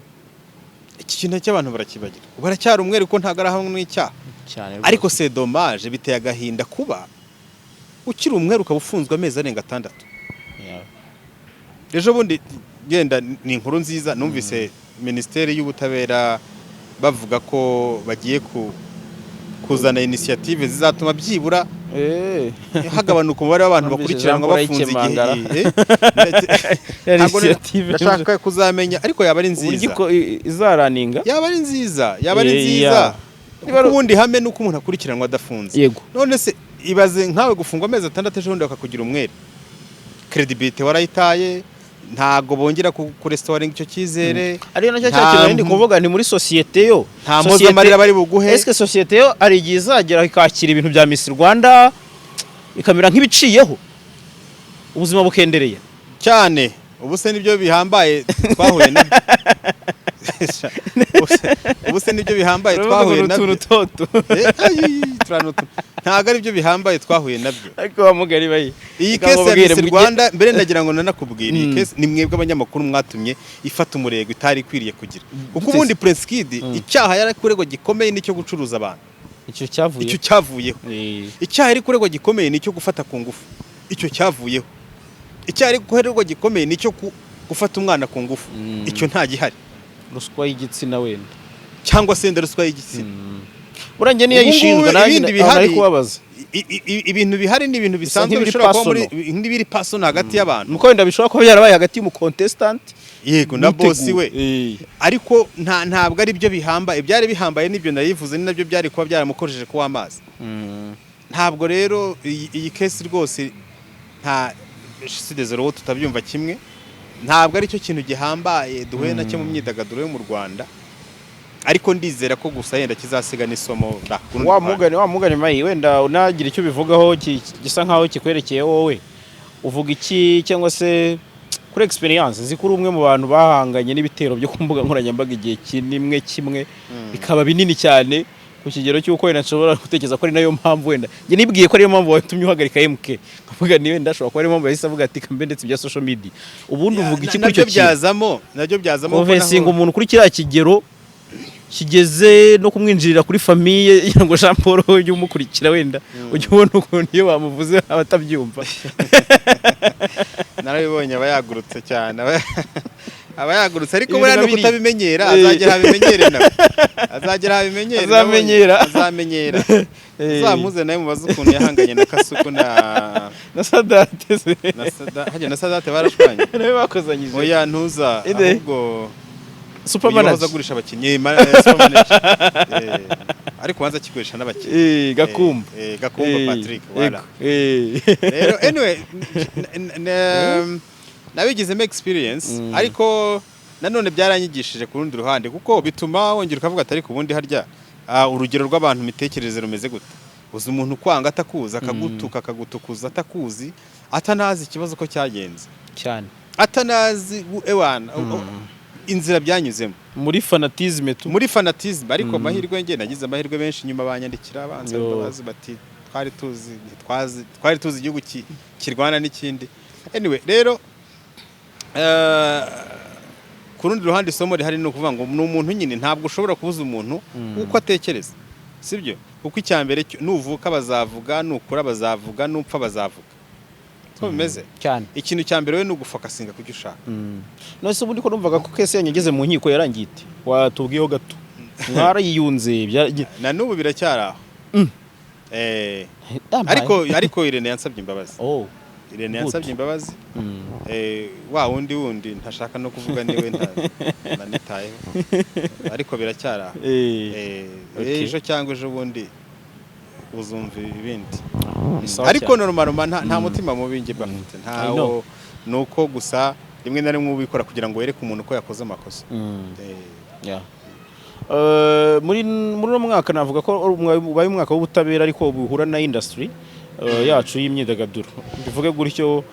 Iki kintu cy'abantu barakibagira, ubu aracyari umwere kuko ntabwo arahamwe n'icyaha. Cyane. Ariko c'est dommage, biteye agahinda kuba ukiri umwere ukaba ufunzwe amezi arenga 6. Ejo bundi genda ni inkuru nziza numvise, Minisiteri y'Ubutabera bavuga ko bagiye kuzana initiative zizatuma byibura hagabanuka umubare w'abantu Numvise bakurikiranwa Jean Paul bafunze igihe. ayikemangara. Ya Ntabwo initiative. ndashaka kuzamenya, ariko yaba ari uburyo nziza. Izaraninga. Yaba ari nziza, yaba ari nziza. Niba Kuko ubundi hame nuko umuntu akurikiranwa adafunze. None se ibaze nkawe gufungwa amezi 6, ejo bundi bakakugira umwere, crédibilité warayitaye, ntago bongera kurestoringa icyo cyizere. Ariyo nacyo cya kintu nari ndi kuvuga, ni muri sosiyete yo Nta mpozamarira bari buguhe. Eske sosiyete yo hari igihe izagera ikakira ibintu bya Miss Rwanda ikamera nk'ibiciyeho, ubuzima bukendereye? Cyane. Ubu se nibyo bihambaye twahuye nabyo? Ubu se nibyo bihambaye twahuye nabyo? Toto. Ay, turano ntabwo ari byo bihambaye twahuye nabyo. Ariko wa mugari bayi Iyi Reka case ya nkubwire, Miss Rwanda, mbere ndagira ngo nanakubwire, iyi case ni mwebwe abanyamakuru mwatumye ifata umurego itari ikwiriye kugira, kuko Gute se? ubundi Prince Kid icyaha yari kuregwa gikomeye nicyo gucuruza abantu. Icyo cyavuye. Icyo cyavuyeho. Icyaha ari kuregwa gikomeye nicyo gufata ku ngufu, icyo cyavuyeho. Icyaha ari kuregwa gikomeye nicyo gufata umwana ku ngufu, icyo nta gihari. Ruswa y'igitsina wenda. Cyangwa se ruswa y'igitsina. Urangiye niyo Ubu ngubu yishinzwe nanjye ibindi aho nari kubabaza. Ibintu bihari ni ibintu Bisa bisanzwe nk'ibiri bishobora kuba muri personal. nk'ibiri personal hagati y'abantu. Nuko wenda bishobora kuba byarabaye hagati y'umucontestant Yego, na boss we. Ariko ntabwo ari byo bihambaye. Ibyari bihambaye nibyo nayivuze, ni nabyo byari kuba byaramukojeje kuba amazi. Ntabwo rero iyi case rwose, nta sidezero wo tutabyumva kimwe, ntabwo ari cyo kintu gihambaye duhuye nacyo mu myidagaduro yo mu Rwanda, ariko ndizera ko gusa yenda kizasiga n'isomo da ku rundi Wa ruhande. mugani, wa mugani mayi, wenda unagira icyo ubivugaho gisa nkaho kikwerekeye wowe, uvuga iki? Cyangwa se kuri experience, nzi ko uri umwe mu bantu bahanganye n'ibitero byo ku mbuga nkoranyambaga igihe kimwe kimwe bikaba binini cyane, ku kigero cy'uko wenda nshobora gutekereza ko ari nayo mpamvu, wenda njye nibwiye ko ariyo mpamvu watumye uhagarika MK, nkavuga ni wenda ashobora kuba ariyo mpamvu yahise avuga ati kambe ndetse ibya social media. Ubundi uvuga iki kuri Nabyo icyo kintu? byazamo, nabyo byazamo kuko Convincinga umuntu kuri kiriya kigero kigeze no kumwinjirira kuri famille, ngira ngo Jean Paul ujye umukurikira, wenda ujye ubona ukuntu iyo bamuvuze aba atabyumva. Narabibonye, aba yagurutse cyane, aba yagurutse, ariko Ibintu buriya ni nka biriya. ukutabimenyera. Azagera abimenyere nawe, azagera abimenyere nawe. Azamenyera. Azamenyera. Uzamuze nawe mubaze ukuntu yahanganye na Kasuku na Na Sadate se? Na hajya na Sadate barashwanye. Nawe bakozanyije. Oya, ntuza. Inde? Ahubwo Super uyu wahoze Manager. agurisha abakinnyi, Super Manager. Ariko ubanza akigurisha n'abakinnyi. Gakumba. Gakumba Patrick, voilà. Rero anyway, nabigizemo experience, ariko nanone byaranyigishije ku rundi ruhande, kuko bituma wongera ukavuga ati: "Ariko ubundi harya urugero rw'abantu imitekerereze rumeze gute?" Uzi umuntu kwanga atakuzi, akagutuka, akagutukuza atakuzi, atanazi ikibazo ko cyagenze. Cyane. Atanazi ewana inzira byanyuzemo. Muri fanatisme tu. Muri fanatisme. Ariko amahirwe, nge nagize amahirwe, benshi nyuma banyandikira bansaba Yo. imbabazi, bati twari tuzi, ntitwazi, twari tuzi igihugu kirwana n'ikindi. Anyway rero, ku rundi ruhande isomo rihari ni ukuvuga ngo ni umuntu nyine, ntabwo ushobora kubuza umuntu uko atekereza, sibyo? Kuko icya mbere cyo, nuvuka bazavuga, nukura bazavuga, nupfa bazavuga. Siko bimeze? Cyane. Ikintu cya mbere we ni ugufocusinga ku cyo ushaka. None se ubundi ko numvaga ko case yanyu igeze mu nkiko yarangiye ite? Watubwiyeho gato, mwarayiyunze Na n'ubu biracyari aho. Ariko Irene yansabye imbabazi. Oh. Irene Good. yansabye imbabazi. Wa wundi ntashaka no kuvuga, niwe nanitayeho, ariko biracyari aho. Ejo cyangwa ejo bundi uzumva ibindi. Ni sawa Ariko cyane. normalement nta mutima mubi njye bafite. I Ntawo. know. Ni uko gusa rimwe na rimwe ubikora kugira ngo wereke umuntu ko yakoze amakosa. Yeah. Muri uno mwaka navuga ko ubaye umwaka w'ubutabera, ariko buhura na industry yacu y'imyidagaduro, bivuge gutyo.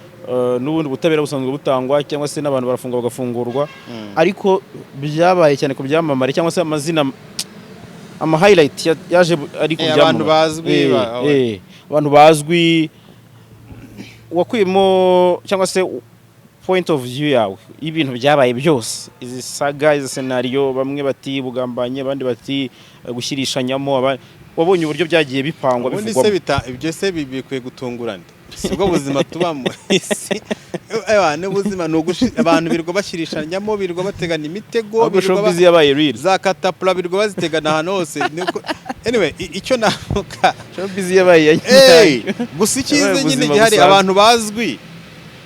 N'ubundi butabera busanzwe butangwa, cyangwa se n'abantu barafungwa bagafungurwa, ariko byabaye cyane ku byamamare, cyangwa se amazina, ama highlight yaje ari ku byamamare. Abantu bazwi, Abantu bazwi. Wakuyemo cyangwa se point of view yawe y'ibintu byabaye byose, izi saga, izi scenario, bamwe bati bugambanye, abandi bati gushyirishanyamo, wabonye uburyo byagiye bipangwa, Ubundi se bivugwamo. Ibyo se bikwiye gutungurana? Sibwo buzima tubamo isi? Ewa, n'ubuzima ni abantu birirwa bashyirishanyamo, birirwa bategana imitego, Ahubwo birirwa showbiz yabaye real. Za katapula birirwa bazitegana ahantu hose. Anyway, icyo navuga, Showbiz yabaye Hey, gusa icyiza Yabaye nyine ubuzima gihari, busanzwe.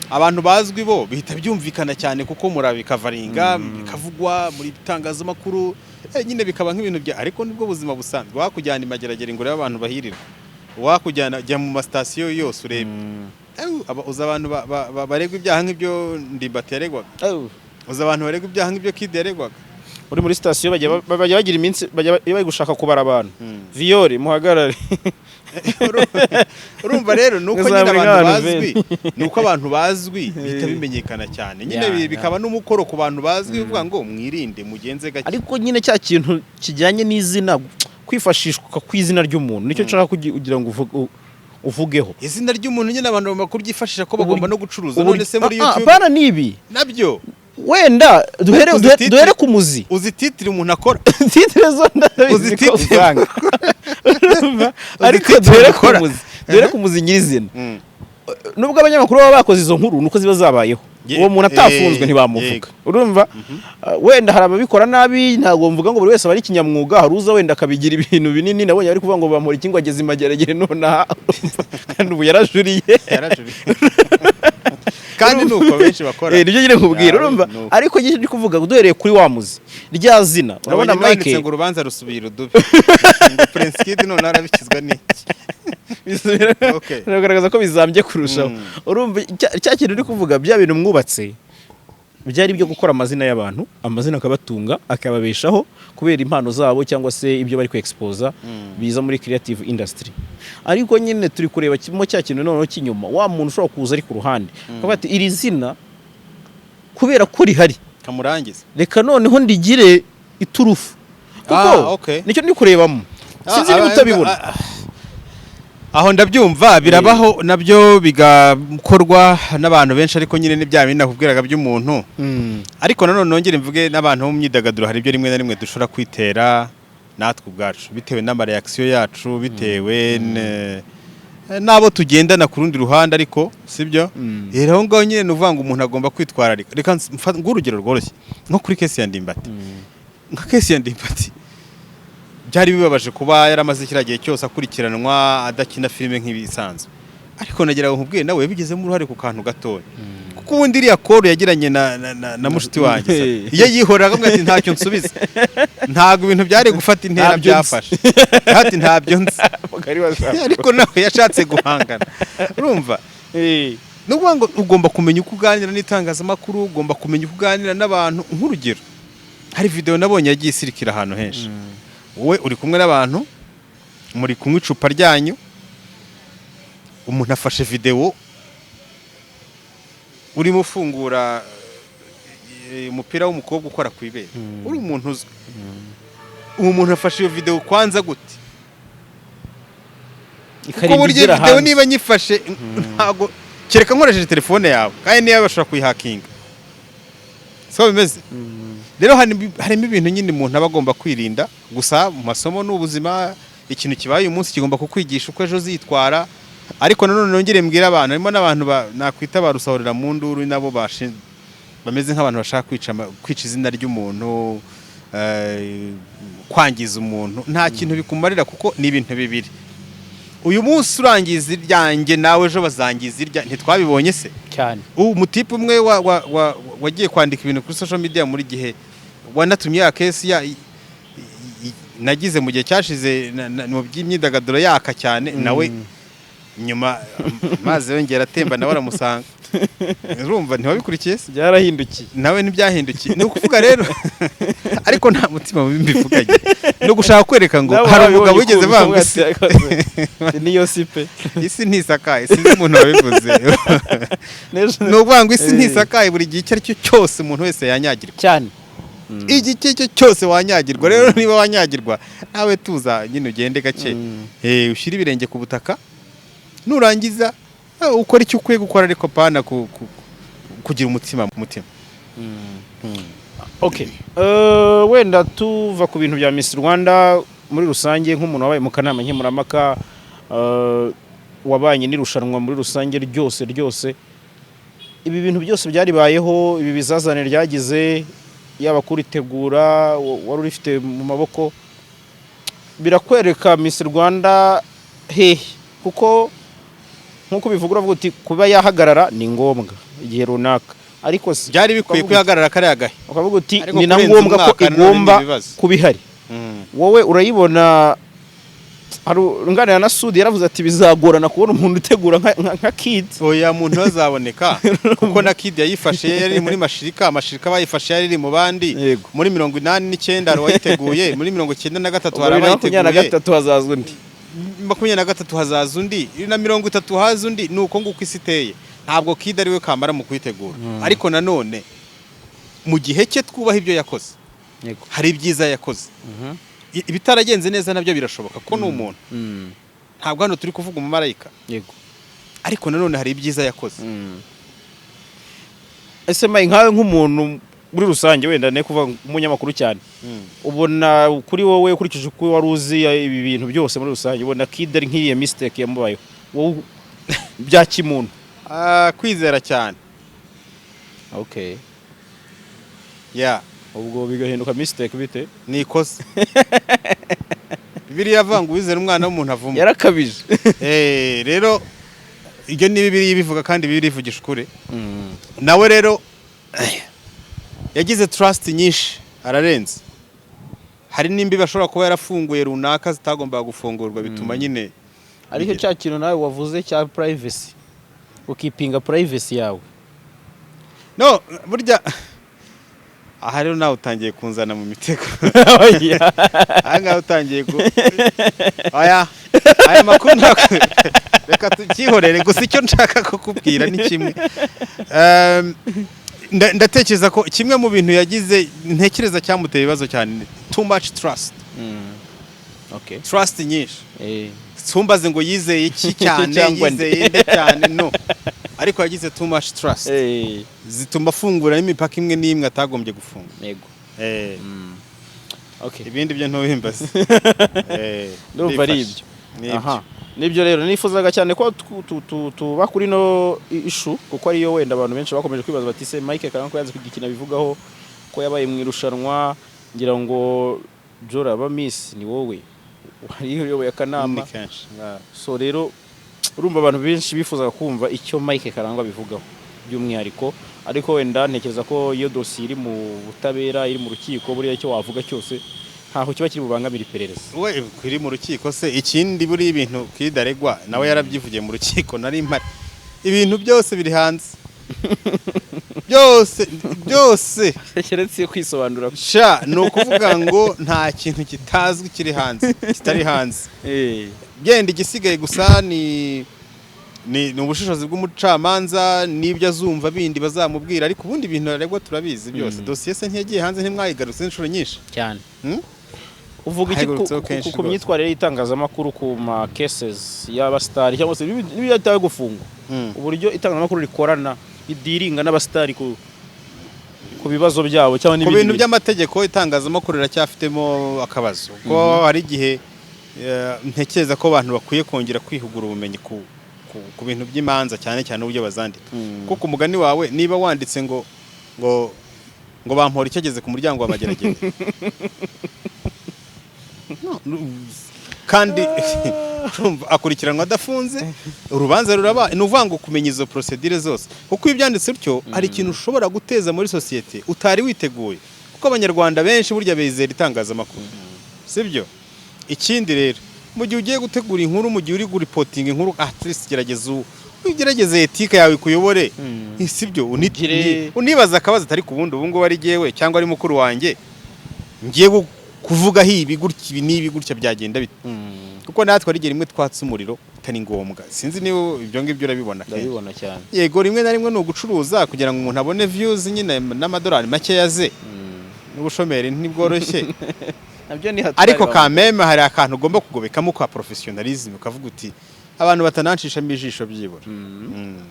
abantu bazwi bo bihita byumvikana cyane, kuko murabicoveringa, bikavugwa muri bitangazamakuru, nyine bikaba nk'ibintu bya, ariko nibwo buzima busanzwe. Wakujyana imageragere ngo urebe abantu bahirirwa, wakujyana, jya mu masitasiyo yose urebe. Uzi abantu baregwa ibyaha nk'ibyo Ndimbati yaregwaga? Uzi abantu baregwa ibyaha nk'ibyo Kid yaregwaga? Uri muri sitasiyo, bajya bagira iminsi, bajya iyo bari gushaka kubara abantu, viyore muhagarare. Urumva rero nuko nyine Muzabura abantu nk'abantu bazwi, nuko abantu bazwi bihita bimenyekana cyane nyine, bikaba n'umukoro ku bantu bazwi uvuga ngo mwirinde, mugenze gake. Ariko nyine cya kintu kijyanye n'izina, kwifashishwa kw'izina ry'umuntu, nicyo nshaka kugira ngo uvugeho. Izina ry'umuntu nyine abantu bagomba kuryifashisha, ko bagomba no gucuruza. None se muri Ah, ah, YouTube bana nibi nabyo wenda duhere Uzi duhere ku muzi. Uzi titre umuntu akora? Titre zo ndabizi Uzi ko titre? usanga. Urumva? Ariko Titre duhere ku ukora? muzi, duhere ku muzi nyirizina. Nubwo abanyamakuru baba bakoze izo nkuru, nuko ziba zabayeho, uwo muntu atafunzwe ntibamuvuga. Urumva? Wenda hari ababikora nabi, ntabwo mvuga ngo buri wese aba ari kinyamwuga. Hari uza wenda akabigira ibintu binini. Nabonye bari kuvuga ngo bamura iki, ngo ageze imageragere nonaha. Urumva? Kandi ubu yarajuriye. Yarajuriye. Kandi nuko benshi bakora. Nibyo nyine nkubwira. Urumva? Nuko. Ariko njye ndi kuvuga duhereye kuri wa muzi, rya zina, urabona Nabonye banditse Mike ngo urubanza rusubira udubi, ngo Prince Kid none arabikizwa n'iki? Biragaragaza ko bizambye kurushaho. Urumva cya kintu uri kuvuga, bya bintu mwubatse byari ibyo gukora amazina y'abantu, amazina akabatunga, akababeshaho kubera impano zabo cyangwa se ibyo bari kwexposa biza muri creative industry. Ariko nyine turi kureba kimwe, cya kintu noneho cy'inyuma, wa muntu ushobora kuza ari ku ruhande akavuga ati iri zina kubera ko rihari, Kamurangiza. reka noneho ndigire iturufu, kuko nicyo ndi kurebamo. Sinzi niba utabibona. Aho ndabyumva, birabaho nabyo, bigakorwa n'abantu benshi, ariko nyine ni bya bindi nakubwiraga by'umuntu. Ariko nanone nongere mvuge, n'abantu bo mu myidagaduro hari ibyo rimwe na rimwe dushobora kwitera natwe ubwacu, bitewe n'amareaction yacu, bitewe n'abo tugendana ku rundi ruhande. Ariko sibyo? Rero aho ngaho nyine ni ukuvuga ngo umuntu agomba kwitwararika. Reka nguhe urugero rworoshye, nko kuri case ya Ndimbati. Nka case ya Ndimbati, byari bibabaje kuba yaramaze kiriya gihe cyose akurikiranwa, adakina filime nk'ibisanzwe, ariko nagira ngo nkubwire, nawe yabigizemo uruhare ku kantu gatoya, kuko ubundi iriya call yagiranye na mushiti wanjye, iyo yihoreraga akamubwira ati ntacyo nsubiza, ntabwo ibintu byari gufata intera Ntabyo nzi. byafashe. Ati ntabyo nzi, ariko nawe yashatse guhangana. Urumva, ni ukuvuga ngo ugomba kumenya uko uganira n'itangazamakuru, ugomba kumenya uko uganira n'abantu. Nk'urugero, hari video nabonye yagiye isirikira ahantu henshi, wowe uri kumwe n'abantu, muri kunywa icupa ryanyu, umuntu afashe video. Urimo ufungura umupira w'umukobwa ukora ku ibere, uri umuntu uzwi. Uwo muntu afashe iyo video kwanza gute? Kuko Ikarinda burya igera video hanze. niba nyifashe, ntabwo, kereka nkoresheje telefone yawe, kandi niba bashobora kuyihakinga, siko bimeze? Rero harimo ibintu nyine umuntu aba agomba kwirinda. Gusa mu masomo ni ubuzima, ikintu kibaye uyu munsi kigomba kukwigisha uko ejo uzitwara. Ariko nanone nongere mbwire abantu, harimo n'abantu nakwita ba rusahurira mu nduru, nabo bameze nk'abantu bashaka kwica izina ry'umuntu, kwangiza umuntu. Nta kintu bikumarira, kuko ni ibintu bibiri: uyu munsi urangiza iryanjye, nawe ejo bazangiza irya. Ntitwabibonye se? Cyane. Ubu umutipe umwe wagiye kwandika ibintu kuri social media muri gihe wanatumye ya case ya nagize mu gihe cyashize mu by'imyidagaduro yaka cyane, nawe nyuma amazi yongera atemba nawe aramusanga. Urumva ntiwabikurikiye se? Byarahindukiye. Nawe ntibyahindukiye. Ni ukuvuga rero, ariko nta mutima mubi mbivuganye, ni ugushaka kwereka ngo hari umugabo wigeze banga isi. Niyo si pe. Isi ntisakaye. Sinzi umuntu wabivuze. Ni ukuvuga ngo isi ntisakaye, buri gihe icyo ari cyo cyose umuntu wese yanyagirwa. Cyane. Igihe icyo ari cyo cyose wanyagirwa. Rero niba wanyagirwa, nawe tuza nyine, ugende gake, ushyire ibirenge ku butaka, nurangiza ukora icyo ukwiye gukora, ariko pana kugira umutima mu mutima. Okay. Wenda tuva ku bintu bya Miss Rwanda muri rusange, nk'umuntu wabaye mu kanama nkemurampaka, wabanye n'irushanwa muri rusange ryose ryose, ibi bintu byose byaribayeho, ibi bizazane ryagize, yaba kuritegura wari urifite mu maboko, birakwereka Miss Rwanda hehe? Kuko nk'uko bivuga, uravuga uti kuba yahagarara ni ngombwa igihe runaka, ariko Byari bikwiye kwihagarara kariya gahe. Ukavuga uti Ariko ni na kurenza ngombwa ko umwaka nanone igomba ni ibibazo. kuba ihari. Wowe urayibona, hari unganira na Sudi, yaravuze ati bizagorana kubona umuntu utegura nka Kid. Oya, muntu bazaboneka, kuko na Kid yayifashe yari muri Mashirika. Mashirika bayifashe yari iri mu bandi. Muri 89 hari uwayiteguye, muri 93 hari 2023 abayiteguye. Hazazwa undi. 23 hazaza undi, na 30 haza undi. Ni uko nguko isi iteye. Ntabwo Kid ari we kamara mu kuyitegura, ariko nanone mu gihe cye twubaha ibyo yakoze. Hari ibyiza yakoze. Ibitaragenze neza nabyo birashoboka ko ni umuntu, ntabwo hano turi kuvuga umumarayika. Ariko nanone hari ibyiza yakoze. Ese mayi, nkawe nk'umuntu muri rusange, wenda ne kuvuga umunyamakuru cyane, ubona kuri wowe, ukurikije uko wari uzi ibi bintu byose muri rusange, ubona Kid ari nk'iyi mistake yamubayeho, wowe bya kimuntu? Ah, kwizera cyane. Okay. Ya. Ubwo bigahinduka mistake bite? Ni ikosa. Bibiliya avuga ngo uwizera umwana w'umuntu avumwe. Yarakabije. Rero ibyo ni Bibiliya ibivuga, kandi Bibiliya ivugisha ukuri. Nawe rero yagize trust nyinshi, ararenze. Hari n'imbibi ashobora kuba yarafunguye runaka zitagombaga gufungurwa, bituma nyine Aricyo cya kintu nawe wavuze cya privacy, ukipinga privacy yawe. No burya aha rero nawe utangiye kunzana mu mitego. Aha ngaha utangiye ku aya aya makuru, ntabwo, reka tukihorere. Gusa icyo nshaka kukubwira ni kimwe. Ndatekereza ko kimwe mu bintu yagize, ntekereza cyamuteye ibibazo cyane, ni too much trust. Trust nyinshi. Sumbaze ngo yizeye iki cyane, Cyangwa nde. yizeye nde cyane, no, ariko yagize too much trust, zituma afungura n'imipaka imwe n'imwe atagombye gufunga. Ibindi byo ntubimbaze. Ndumva ari Ndifashe. ibyo. Nibyo. Aha. Nibyo rero nifuzaga cyane ko tuba kuri no issue, kuko ariyo wenda abantu benshi bakomeje kwibaza bati se Mike Karangwa ko yanze kugira ikintu abivugaho, ko yabaye mu irushanwa, ngira ngo Jora aba Miss ni wowe wari uyoboye akanama. Ni kenshi. So rero urumva abantu benshi bifuzaga kumva icyo Mike Karangwa abivugaho by'umwihariko, ariko wenda ntekereza ko iyo dosiye iri mu butabera, iri mu rukiko, buriya icyo wavuga cyose ntaho kiba kiri bubangamira iperereza. We kuri mu rukiko se, ikindi buri ibintu kidaregwa nawe yarabyivugiye mu rukiko, nari mpari. Ibintu byose biri hanze, byose byose. Keretse kwisobanura. Sha, ni ukuvuga ngo nta kintu kitazwi kiri hanze kitari hanze. Genda, igisigaye gusa ni Ni ubushishozi bw'umucamanza n'ibyo azumva bindi bazamubwira, ariko ubundi ibintu aregwa turabizi byose. Dosiye se ntiyagiye hanze? Ntimwayigarutse inshuro nyinshi? Cyane. Uvuga iki Hagarutseho kenshi ku rwose. myitwarire y'itangazamakuru ku ma cases y'abasitari, cyangwa se n'ibyo gufungwa, uburyo itangazamakuru rikorana, ridealinga n'abasitari ku bibazo byabo cyangwa Ku n'ibindi bintu by'amategeko, itangazamakuru riracyafitemo akabazo, kuko hari igihe ntekereza ko abantu bakwiye kongera kwihugura ubumenyi ku bintu by'imanza, cyane cyane uburyo bazandika. Kuko umugani wawe, niba wanditse ngo Bamporiki ageze ku muryango wa Mageragere. No, kandi urumva akurikiranwa adafunze, urubanza ruraba, ni ukuvuga ngo kumenya izo procédure zose, kuko iyo ubyanditse utyo hari ikintu ushobora guteza muri sosiyete utari witeguye, kuko Abanyarwanda benshi burya bizera itangazamakuru, sibyo? Ikindi rero, mu gihe ugiye gutegura inkuru, mu gihe uri gureportinga inkuru, at least gerageza ugerageze éthique yawe ikuyobore, sibyo? Unibaza akabazo atari ku bundi ubu ngubu ari jyewe cyangwa ari mukuru wanjye ngiye kuvugaho ibi gutya, ibi n'ibi gutya, byagenda bite? Kuko natwe ari igihe rimwe twatse umuriro utari ngombwa. Sinzi niba ibyo ngibyo urabibona kenshi. Ndabibona cyane. Yego, rimwe na rimwe ni ugucuruza kugira ngo umuntu abone views nyine n'amadolari makeya ze, n'ubushomeri ntibworoshye. Nabyo ni hatari. Ariko kameme hari akantu ugomba kugobekamo ka professionalism, ukavuga uti abantu batananshishamo ijisho byibura.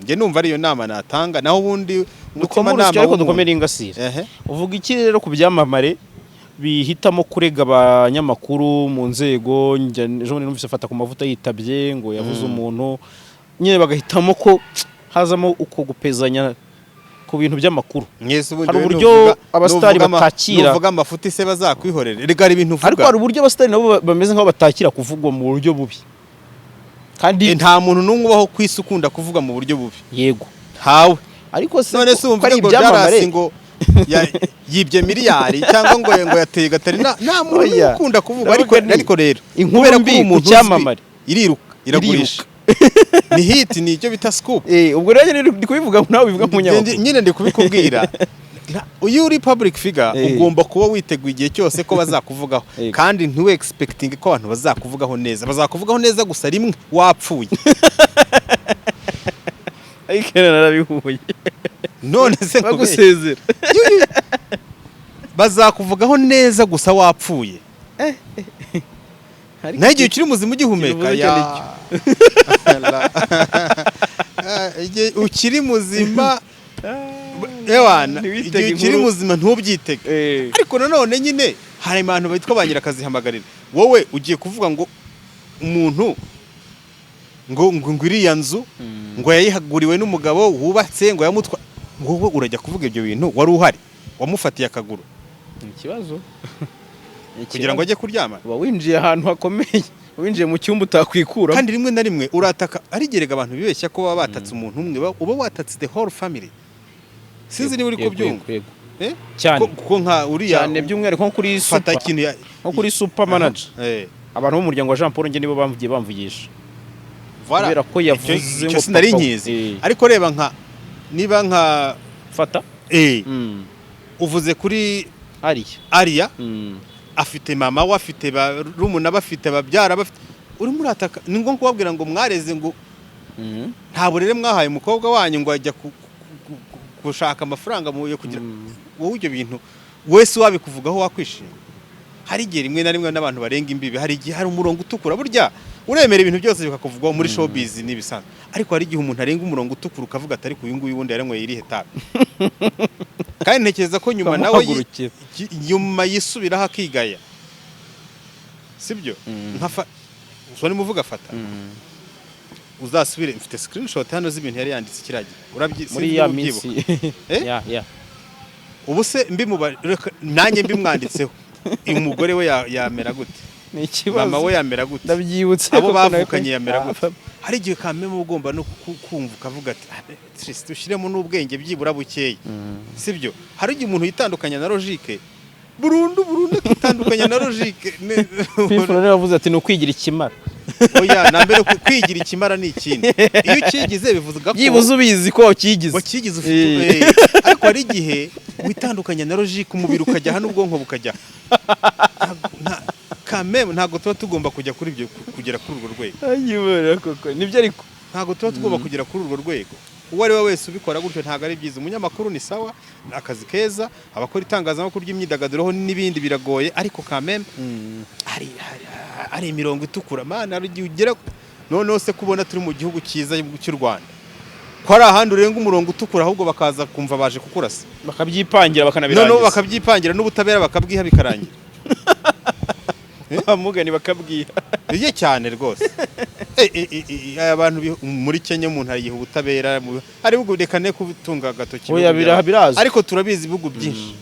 Njye numva ariyo nama natanga, naho ubundi Dukome umutimanama urusyo ariko w'umuntu- dukomere ingasire. Ehe. Uvuga iki rero ku byamamare bihitamo kurega abanyamakuru mu nzego? Njya ejo bundi numvise Fata ku Mavuta yitabye ngo yavuze umuntu nyine, bagahitamo ko hazamo uko gupezanya ku bintu by'amakuru. Mwese ubundi Hari wowe uburyo abasitari batakira. Nuvuga amafuti se bazakwihorera? Rega hari ibintu uvuga. Ariko hari uburyo abasitari nabo bameze nk'aho batakira kuvugwa mu buryo bubi kandi Nta muntu n'umwe ubaho ku isi ukunda kuvuga mu buryo bubi. Ntawe. Ariko se None se ko wumva ari ngo ibyamamare byarasi ngo yibye miliyari cyangwa ngo yateye Gatarina, nta muntu Oya. ukunda kuvuga. Ndavuga Ariko ni ariko rero inkuru kubera ko mbi uri ku umuntu uzwi, cyamamare. iriruka, iragurisha, ni hit, ni icyo bita scoop. Ubwo rero nyine ndi kubivuga, nawe ubivuga nk'umunyamakuru. Nyine ndi kubikubwira. Iyo uri public figure, ugomba kuba witeguye igihe cyose ko bazakuvugaho, kandi ntiwe expecting ko abantu bazakuvugaho neza. Bazakuvugaho neza gusa rimwe wapfuye. Ariko narabihuye. None se nkubeshye? Bagusezera. Bazakuvugaho neza gusa wapfuye. Ariko Naho igihe ukiri muzima ugihumeka, ikintu ya igihe ukiri muzima, ewana, Ntiwitege igihe ukiri inkuru. muzima ntubyitege. Ariko nanone nyine hari abantu bitwa ba nyirakazihamagarira. Wowe ugiye kuvuga ngo umuntu ngo iriya nzu ngo yayihaguriwe n'umugabo wubatse, ngo yamutwa, wowe urajya kuvuga ibyo bintu wari uhari wamufatiye akaguru Ni ikibazo. kugira ngo ajye kuryama? Uba winjiye ahantu hakomeye, winjiye mu cyumba utakwikuramo. Kandi rimwe na rimwe urataka, arigerega abantu bibeshya ko baba batatse umuntu umwe, uba watatse the whole family. Sinzi niba uri Yego, kubyumva. yego, yego. Eh? Cyane. Kuko nka uriya Cyane, by'umwihariko nko kuri fata super ikintu ya nko kuri Super Manager, Eh. abantu b'umuryango wa Jean Paul njye nibo bamvugiye, bamvugisha Voilà. kubera ko yavuze Icyo ngo sinari papa nkizi. Ariko reba nka niba nka Fata. Uvuze kuri Ariya. Ariya, afite mama we, afite barumuna, bafite babyara, bafite, urimo urataka, ni ngombwa kubabwira ngo mwareze, ngo nta burere mwahaye umukobwa wanyu, ngo ajya gushaka amafaranga mu yo kugira. Wowe ibyo bintu wese wabikuvugaho wakwishima? Hari igihe rimwe na rimwe n'abantu barenga imbibi, hari igihe hari umurongo utukura. Burya uremera ibintu byose bikakuvugwaho muri showbiz n'ibisanzwe, ariko hari igihe umuntu arenga umurongo utukura ukavuga ati ariko uyu nguyu wundi yaranyweye irihe tabi? Kandi ntekereza ko nyuma nawe Ukamuhagurukira. Nyuma yisubiraho akigaya, sibyo? Nka so nimuvuga Fata, uzasubire, mfite screenshot hano z'ibintu yari yanditse kiriya gihe. Muri Sinzi ya niba ubyibuka. minsi. Eh? Ya. Ubu se reka nanjye mbimwanditseho, umugore we yamera gute? Ni ikibazo. Mama we yamera gute? Ndabyibutse Abo koko nawe bavukanye yamera gute? Hari igihe kameme uba ugomba no kumva ukavuga ati "Ah, Trist, ushyiremo n'ubwenge byibura bukeya, sibyo?" Hari igihe umuntu yitandukanya na logique burundu burundu, akitandukanya na logique. Pifuro rero yavuze ati ni ukwigira ikimara. Oya, na mbere kwigira ikimara ni ikindi. Iyo ukigize bivuga ko Byibuze ubizi ko wakigize. Wakigize ufite ariko hari igihe witandukanya na logique, umubiri ukajya hano, ubwonko bukajya kameme. Ntabwo tuba tugomba kujya kuri ibyo, kugera kuri urwo rwego. Ayibera koko nibyo ariko. Ntabwo tuba tugomba kugera kuri urwo rwego. Uwo ari we wese ubikora gutyo ntabwo ari byiza. Umunyamakuru ni sawa, ni akazi keza. Abakora itangazamakuru ry'imyidagaduro ho n'ibindi biragoye, ariko kameme hari imirongo itukura, mana. Hari igihe ugera, noneho se kubona turi mu gihugu cyiza cy'u Rwanda, ko hari ahandi urenga umurongo utukura, ahubwo bakaza kumva baje kukurasa. Bakabyipangira, bakanabirangiza. Noneho bakabyipangira n'ubutabera bakabwiha, bikarangira. Mugani bakabwiha. Iye cyane rwose. Aya bantu muri Kenya umuntu ariha ubutabera, hari ibihugu, reka ne kutunga agatoki Oya, ibihugu byabo. Birazwi. Ariko turabizi, ibihugu byinshi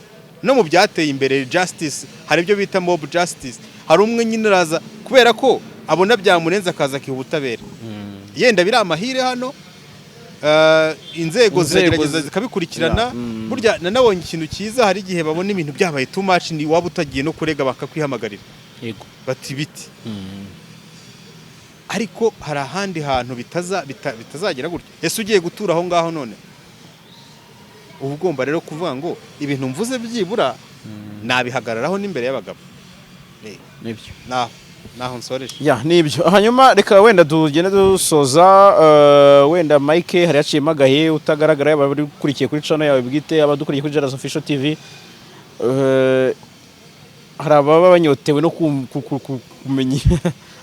no mu byateye imbere, justice, hari ibyo bita mob justice. Hari umwe nyine araza kubera ko abona byamurenze, akaza akiha ubutabera. Yenda biri amahire hano, inzego Inzego ziragerageza zikabikurikirana. Burya nanabonye ikintu cyiza, hari igihe babona ibintu byabaye too much, ni waba utagiye no kurega bakakwihamagarira, bati biti. Ariko hari ahandi hantu bitazagera gutyo. Ese ugiye gutura aho ngaho? None uba ugomba rero kuvuga ngo ibintu mvuze byibura nabihagararaho n'imbere y'abagabo. Nibyo. Naho nsoreje. Ya, nibyo. Hanyuma reka wenda tugende dusoza. Wenda Mike, hari haciyemo agahe utagaragara, yaba abari ukurikiye kuri channel yawe bwite, abadukurikiye kuri Jaras Official TV, hari ababa banyotewe no kumenya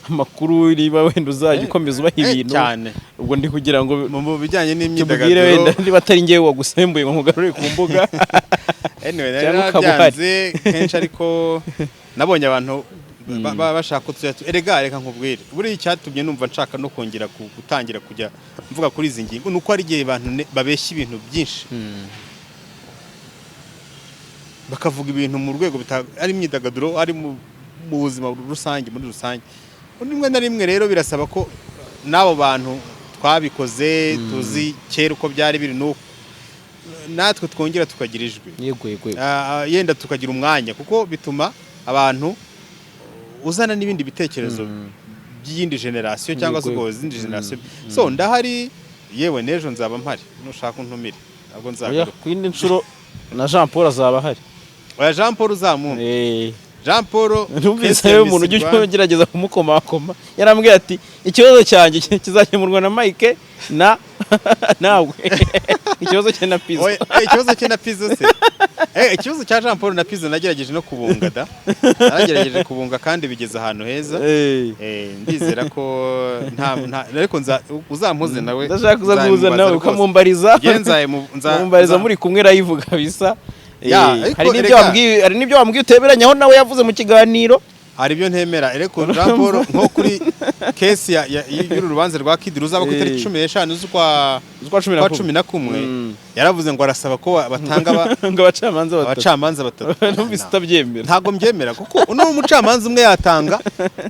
amakuru, niba wenda uzajya ukomeza ubaha ibintu. Cyane. Ubwo ndi kugira ngo mu bijyanye tubwire n'imyidagaduro, wenda niba atari njyewe wagusembuye ngo nkugarure ku mbuga anyway, nari cyangwa ukaba uhari. narabyanze kenshi, ariko nabonye abantu bashaka ko tujya erega reka nkubwire, buriya icyatumye numva nshaka no kongera gutangira kujya mvuga kuri izi ngingo ni uko hari igihe abantu babeshya ibintu byinshi, bakavuga ibintu mu rwego ari imyidagaduro, ari mu buzima rusange muri rusange. Rimwe na rimwe rero birasaba ko n'abo bantu twabikoze tuzi kera uko byari biri, nuko natwe twongera tukagira ijwi. yego yego yego. Yenda tukagira umwanya, kuko bituma abantu uzana n'ibindi bitekerezo by'iyindi generation cyangwa se ubwo izindi generation. So ndahari, yewe n'ejo nzaba mpari, nushaka untumire ntabwo Oya, nzagaruka. ku yindi nshuro na Jean Paul azaba ahari. Oya, Jean Paul uzamumpe. Jean Paul. Numvise Christian rero umuntu Miss ujya Rwanda. ugerageza kumukomakoma yarambwiye ati ikibazo cyanjye kizakemurwa na Mike na nawe, ikibazo cye na Pizzo. Oya, ikibazo cye na Pizzo se? Ikibazo cya Jean Paul na Pizzo nagerageje no kubunga da, nagerageje kubunga kandi bigeze ahantu heza. Ndizera ko nta ariko nza uzampuze nawe. Ndashaka kuza guhuza nzamubaza nawe rwose. ukamumbariza. Njye umumbariza muri kumwe live kabisa. Ya, ariko Hari n'ibyo hari n'ibyo wambwiye uteberanyaho nawe yavuze mu kiganiro. Hari ibyo ntemera, ariko Jean Paul nko kuri case y'uru rubanza rwa Kid ruzaba ku itariki 15 z'ukwa z'ukwa cumi na kwa kumwe. 11, yaravuze ngo arasaba ko batanga ngo abacamanza batatu. Abacamanza batatu. Numvise utabyemera. Ntabwo mbyemera, kuko uno umucamanza umwe yatanga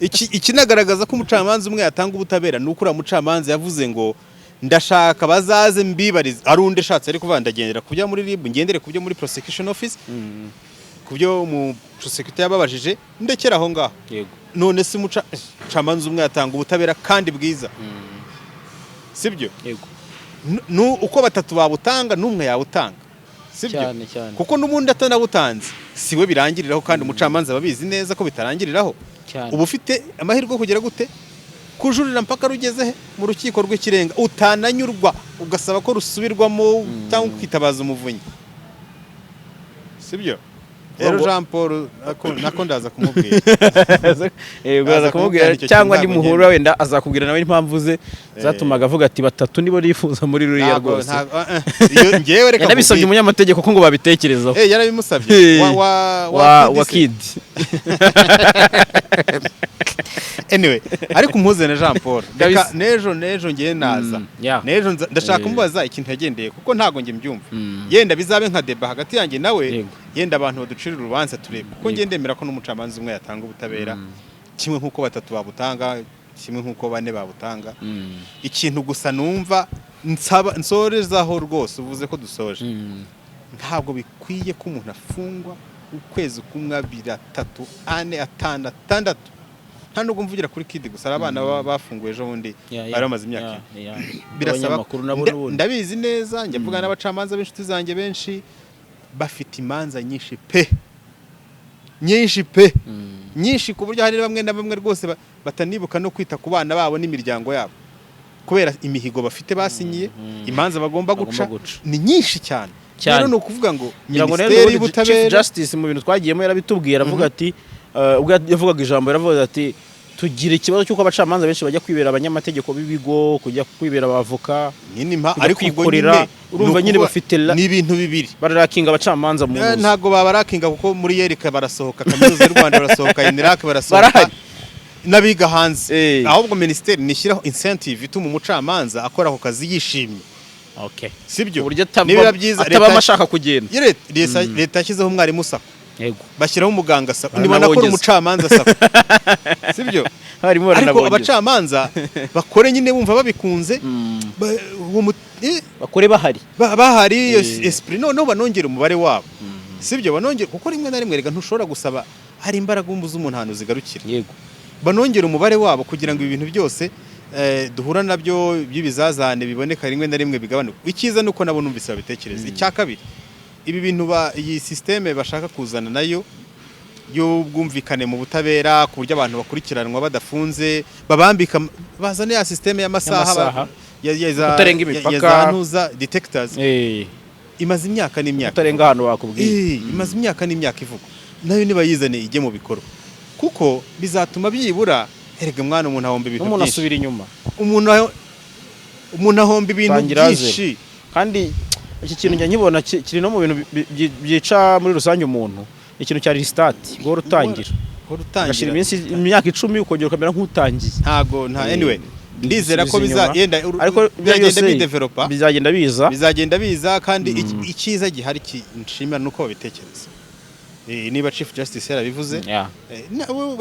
iki. Ikinagaragaza ko umucamanza umwe yatanga ubutabera ni uko uriya mucamanza yavuze ngo ndashaka bazaze mbibarize. Ari undi ashatse ariko kuvuga ndagendera ku byo muri RIB, ngendere ku byo muri prosecution office, ku byo mu prosecutor yababajije, ndekera aho ngaho. None se umucamanza umwe yatanga ubutabera kandi bwiza, sibyo? Yego. Uko batatu babutanga n'umwe yawutanga, sibyo? Cyane cyane. Kuko n'ubundi atanabutanze si we birangiriraho, kandi umucamanza ababizi neza ko bitarangiriraho. Uba ufite amahirwe yo kugera gute? Kujurira mpaka rugeze he? Mu Rukiko rw'Ikirenga. Utananyurwa ugasaba ko rusubirwamo cyangwa ukitabaza Umuvunyi, sibyo? Rero Jean Paul nako ndaza kumubwira. Ubwo aza Aza kumubwira kumubwira icyo cyangwa kintu ntabwo nimuhura wenda azakubwira nawe impamvu ze zatumaga avuga ati batatu nibo nifuza muri ruriya rwose. Iyo ngewe reka Yanabisabye nkubwire. umunyamategeko ko ngo babitekerezaho. Yarabimusabye. Wa wa Kid Kid. Se? Anyway, ariko umpuze na Jean Paul, reka Kabisa. n'ejo ngewe naza. N'ejo ndashaka kumubaza ikintu yagendeye, kuko ntabwo njye mbyumva. Yenda bizabe nka débat hagati yanjye nawe. Yenda abantu baducira urubanza turebe, kuko njye ndemera ko n'umucamanza umwe yatanga ubutabera, kimwe nk'uko batatu babutanga, kimwe nk'uko bane babutanga. Ikintu gusa numva nsaba nsorezaho rwose, uvuze ko dusoje, ntabwo bikwiye ko umuntu afungwa ukwezi kumwe, abiri, atatu, ane, atanu, atandatu. Nta nubwo mvugira kuri Kid gusa, hari abana baba bafunguwe ejo bundi bari bamaze imyaka ine. Birasaba Abanyamakuru nabo n'ubundi. Ndabizi neza, njya mvuga n'abacamanza b'inshuti zanjye benshi bafite imanza nyinshi pe, nyinshi pe, nyinshi, ku buryo hari bamwe na bamwe rwose batanibuka no kwita ku bana babo n'imiryango yabo. Kubera imihigo bafite basinyiye, imanza bagomba guca guca. Ni nyinshi cyane. Cyane. Rero ni ukuvuga ngo Ngira ngo rero Minisiteri ubundi Chief y'Ubutabera Justice mu bintu twagiyemo yarabitubwiye, aravuga ati ubwo yavugaga ijambo yaravuga ati tugira ikibazo cy'uko abacamanza benshi bajya kwibera abanyamategeko b'ibigo, kujya kwibera abavoka, nyine impa kujya ariko ubwo kwikorera, nyine urumva ni nyine ukuvuga bafite ni ibintu bibiri. Bararakinga abacamanza mu nzu. Ntabwo babarakinga kuko muri ULK barasohoka, Kaminuza y'u Rwanda barasohoka, UNILAK barasohoka, Barahari. n'abiga hanze. Ahubwo minisiteri nishyiraho incentive ituma umucamanza akora ako kazi yishimye. Sibyo? Uburyo Nibiba byiza atabamo ashaka kugenda. Iyo leta yashyizeho umwarimu SACCO, bashyiraho umuganga SACCO, Baranabongeza. ntibonakora umucamanza SACCO, sibyo? Harimo Ariko baranabongeza. abacamanza bakore nyine bumva babikunze, Bakore bahari. Bahari iyo esprit, noneho banongera umubare wabo, sibyo? Banongera, kuko rimwe na rimwe rega ntushobora gusaba, hari imbaraga z'umuntu ahantu zigarukira. Banongera umubare wabo kugira ngo ibi bintu byose duhura nabyo by'ibizazane biboneka rimwe na rimwe bigabanuke. Icyiza ni uko nabo numvise babitekereza. Icya kabiri, ibi bintu iyi système bashaka kuzana nayo y'ubwumvikane mu butabera, ku buryo abantu bakurikiranwa badafunze, babambika, bazane ya système y'amasaha Y'amasaha. ya za Kutarenga ya imipaka. za ntuza detectors imaze imyaka n'imyaka. Kutarenga ahantu bakubwiye. Imaze imyaka n'imyaka ivugwa, nayo nibayizane ijye mu bikorwa, kuko bizatuma byibura, erega mwana, umuntu ahomba ibintu N'umuntu byinshi. asubira inyuma. Umuntu ahomba ibintu Tangira byinshi. Kandi iki kintu njya nkibona kiri no mu bintu byica muri rusange umuntu, ikintu cya restart, guhora utangira, Uhora ugashyira utangira. iminsi, imyaka 10, ukongera ukamera nk'utangiye. Ntago nta anyway, ndizera ko Bisubiza biza inyuma. yenda Ariko ibyo biragenda byose bidevelopa. Bizagenda biza. Bizagenda biza, kandi icyiza gihari nshimira nuko babitekereza. Niba Chief Justice yarabivuze,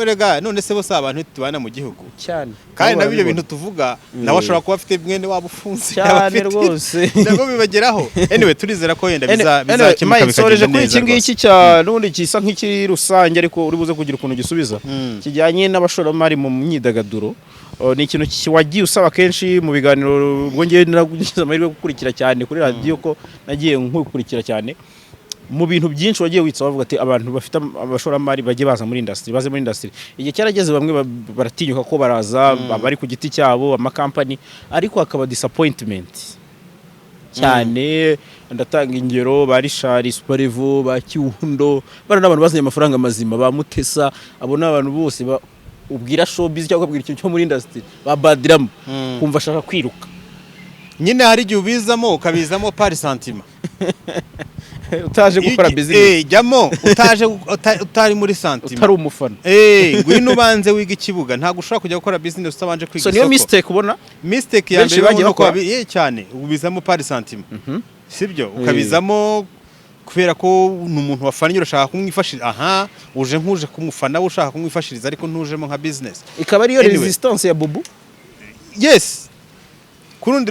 erega none se bose abantu tubana mu gihugu? Cyane. Kandi Nabo nabyo ibyo barabibona. bintu tuvuga, nawe ashobora kuba afite mwene waba ufunze, Cyane yaba afite rwose. Nabwo bibageraho. Anyway, turizera ko yenda Anyway, bizakemuka Mike, nsoreje bikagenda kuri neza iki ngiki rwose. cya n'ubundi gisa nk'ikiri rusange, ariko uri buze kugira ukuntu gisubiza, kijyanye n'abashoramari mu myidagaduro. Ni ikintu wagiye usaba kenshi mu biganiro, ubwo ngewe naragize amahirwe yo gukurikira cyane kuri radiyo, ko nagiye nkukurikira cyane mu bintu byinshi wagiye witsa, bavuga ati abantu bafite abashoramari bajye baza muri industry, baze muri industry. Igihe cyarageze bamwe baratinyuka ko baraza, bari ku giti cyabo, amakampani, ariko hakaba disappointment cyane. Ndatanga ingero ba Richard Superevo, ba Kiwundo, bano n'abantu bazanye amafaranga mazima, ba Mutesa, abo ni abantu bose ubwira showbiz cyangwa ukabwira ikintu cyo muri industry, ba Badrama, kumva ashaka kwiruka. Nyine hari igihe ubizamo, ukabizamo par sentiment. Utaje gukora business. Jyamo utaje utari muri sentiment. Utari umufana. Ngwino ubanze wiga ikibuga. Ntabwo ushobora kujya gukora business utabanje kwiga So niyo isoko. mistake ubona Mistake ya benshi mbere bagiye ubona ko bakora. Cyane ubizamo par sentiment, sibyo? Ukabizamo kubera ko ni umuntu wafannye, urashaka kumwifashiriza, aha uje nk'uje kumufana, ushaka kumwifashiriza, ariko ntujemo nka business. Ikaba ariyo Anyway. resistance ya Bubu. Yes, ku rundi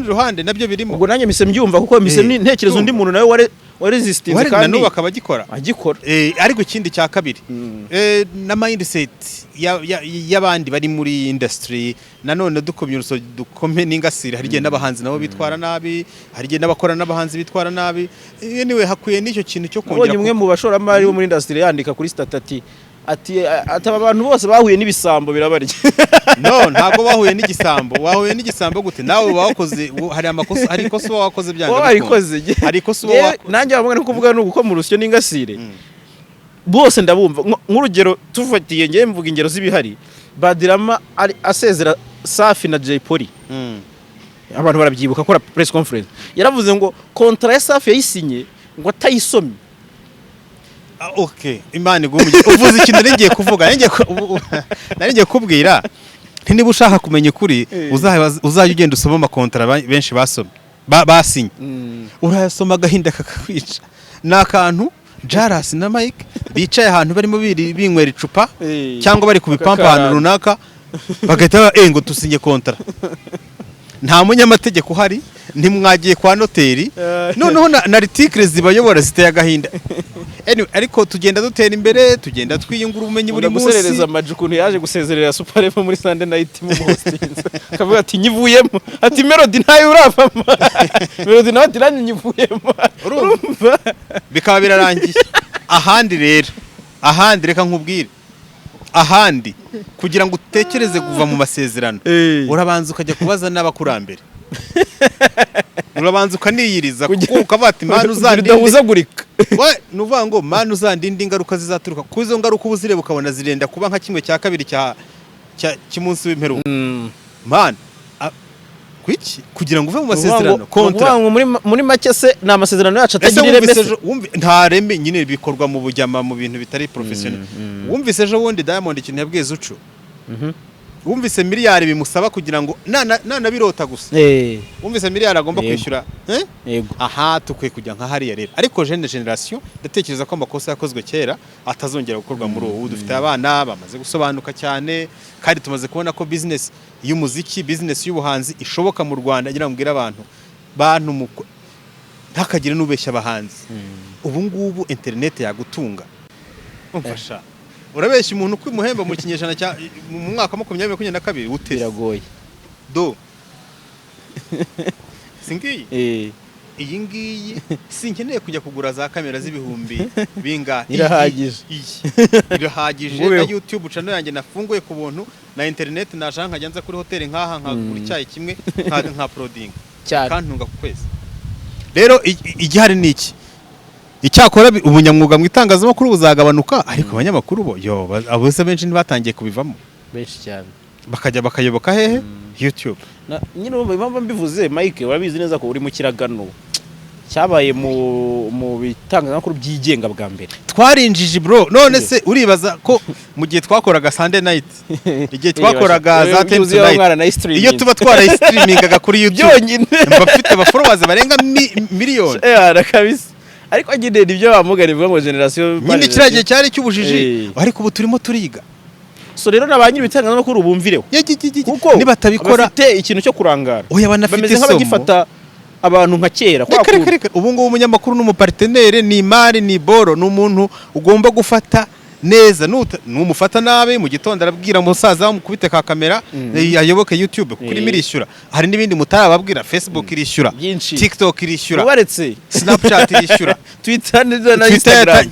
ruhande nabyo birimo. Ubwo nanjye mise mbyumva, kuko mise ntekereza undi muntu nawe wa resistinze Wari na kandi n'ubu akaba agikora. Agikora. Ariko ikindi cya kabiri, na mindset y'abandi bari muri industry nanone, dukomye uruso dukome n'ingasire, hari igihe n'abahanzi nabo bitwara nabi, hari igihe n'abakora n'abahanzi bitwara nabi. Anyway, hakwiye n'icyo kintu cyo Nabonye kongera umwe mu bashoramari bo muri industry yandika kuri status ati aba bantu bose bahuye n'ibisambo birabarya. No, ntabwo bahuye n'igisambo. Wahuye n'igisambo gute? Nawe wakoze, hari amakosa, hari ikosa uba wakoze byanga Wowe bikunze. wabikoze. Hari ikosa uba Yewe, wakoze. nanjye bamwe no kuvuga ni uko mu rusyo n'ingasire bose ndabumva. Nk'urugero tufatiye, ngewe mvuga ingero z'ibihari, Badrama ari asezera Safi na Jay Polly, abantu barabyibuka, akora press conference yaravuze ngo contrat ya Safi yayisinye ngo atayisomye. Ah, okay, Imana iguhe umugisha. Uvuze ikintu nari ngiye kuvuga, nari ngiye kubwira nti niba ushaka kumenya ukuri, uzajya ugenda usoma amakontara benshi basomye, basinye, urayasoma agahinda kakakwica. Ni akantu Jaras na Mike bicaye ahantu barimo binywera icupa cyangwa bari ku bipampa ahantu Bakakaranga. runaka, bagahita ngo tusinye kontara, nta munyamategeko uhari, ntimwagiye kwa noteri, noneho na article zibayobora ziteye agahinda. Anyway, ariko tugenda dutera imbere, tugenda twiyungura ubumenyi buri Nkunda munsi. Guserereza Amag ukuntu yaje gusezerera Super Level muri Sunday Night mu hostinze, akavuga ati nyivuyemo, ati Melody ntayo uravamo, Melody nawe ati nanjye nyivuyemo. Urumva? Bikaba birarangiye. Ahandi rero, ahandi reka nkubwire. Ahandi kugira ngo utekereze kuva mu masezerano, urabanza ukajya kubaza n'abakurambere, urabanza ukaniyiriza, kuko ukavuga ati: "Mana, uzandinde." Udahuzagurika. We, ni ukuvuga ngo: "Mana, uzandinde ingaruka zizaturuka ku izo ngaruka." Uba uzireba ukabona zirenda kuba nka kimwe cya kabiri cy'umunsi w'imperuka. Mana, kuki kugira ngo uve mu masezerano, contrat? Ngo muri make se ni amasezerano yacu Ese atagira ireme wumvise se? Ejo nta reme nyine, bikorwa mu bujyama, mu bintu bitari professionnel. Wumvise ejo bundi Diamond ikintu yabwiye Zucu? Wumvise miliyari bimusaba kugira ngo nanabirota gusa? Wumvise miliyari agomba kwishyura, eh? Yego. Aha tukwiye kujya nka hariya rero, ariko jeune génération, ndatekereza ko amakosa yakozwe kera atazongera gukorwa muri ubu. Dufite abana bamaze gusobanuka cyane, kandi tumaze kubona ko business y'umuziki, business y'ubuhanzi ishoboka mu Rwanda. Ngira ngo mbwire abantu, bantu ntakagire n'ubeshya abahanzi. Ubu ngubu internet yagutunga. Umfasha, urabeshya umuntu ko imuhemba mu kinyejana cya mu mwaka wa 2022 utese? Biragoye. Do singiyi. Iyi ngiyi sinkeneye kujya kugura za kamera z'ibihumbi bingahe. Irahagije. Iyi irahagije na Ngubeho. YouTube channel yanjye nafunguye ku buntu na internet, nashaka nkajya nza kuri hoteli nkaha, nkagura icyayi kimwe, nka uploading kantunga ku kwezi. Rero igihari ni iki? Icyakora ubunyamwuga mu itangazamakuru buzagabanuka, ariko abanyamakuru bo yo abo se benshi ntibatangiye kubivamo? Benshi cyane. Bakajya bakayoboka hehe? YouTube. Nyine urumva impamvu mbivuze, Mike, urabizi neza ko uri mu kiragano cyabaye mu bitangazamakuru byigenga bwa mbere. Twarinjije, bro. None se uribaza ko mu gihe twakoraga Sunday night, igihe twakoraga za Ten Tonight, iyo tuba twarayistreamingaga kuri YouTube, byonyine, mba mfite abafollowers barenga miliyoni. Eh, kabisa, ariko nyine nibyo bamugana bivuga ngo generation. Nyine kiriya gihe cyari cy'ubujiji, ariko ubu turimo turiga. So rero na ba nyiri ibitangazamakuru bumvireho, kuko Nibatabikora bafite ikintu cyo kurangara. Oya, banafite Bameze isomo. nk'abagifata abantu nka kera kwa Reka, reka, kuntu. reka. Ubu ngubu umunyamakuru n'umupartner, ni imari, ni boro, ni umuntu ugomba gufata neza. Numufata nabi, mu gitondo arabwira umusaza wamukubite ka kamera, ayoboke YouTube kuko irimo irishyura. Hari n'ibindi mutarababwira: Facebook irishyura, Byinshi. TikTok irishyura, Ubaretse. Snapchat irishyura, Twitter na Twitter. Instagram.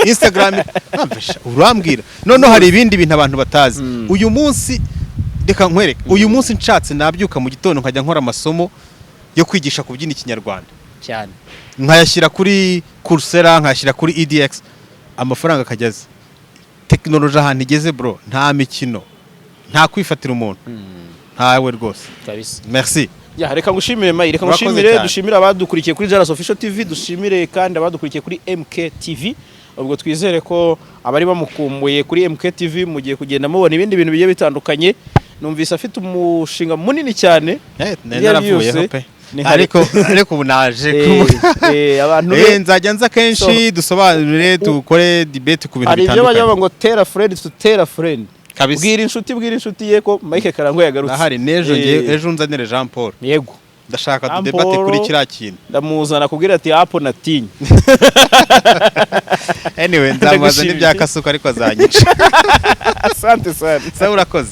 Instagram. Amfasha, urambwira. Noneho hari ibindi bintu abantu batazi. Uyu munsi, reka nkwereke, uyu munsi nshatse nabyuka mu gitondo nkajya nkora amasomo yo kwigisha kubyina ikinyarwanda, nkayashyira kuri Coursera, nkayashyira kuri edX, amafaranga akajya aza. Tekinoloji ahantu igeze, bro, nta mikino, nta kwifatira umuntu, ntawe rwose. Kabisa. Merci. Ya, reka ngushimire, Mayi, reka Murakoze ngushimire. cyane. Dushimire abadukurikiye kuri Jaras Official TV, dushimire kandi abadukurikiye kuri MK TV. Ubwo twizere ko abari bamukumbuye kuri MK TV mugiye kugenda mubona ibindi bintu bigiye bitandukanye. Numvise afite umushinga munini cyane. Nari Ibyo ari naravuyeho byose, pe, ni ariko ubu naje. Abantu Nzajya nza kenshi, dusobanure, dukore debate ku bintu Hari ibyo bajya bitandukanye. bavuga ngo tell a friend to tell a friend. Kabisa. Bwira inshuti ye ko Mike Karangwa yagarutse. Ndahari n'ejo. Ngiye ejo, unzanire Jean Paul. Yego. Ndashaka Jean tudebate Paul. kuri kiriya kintu. Ndamuzana kubwira ati hapo natinye. Anyway, nzamubaza Ndagushimiye. n'ibya Kasuku, ariko azanyica. Asante sana. Sawa, urakoze.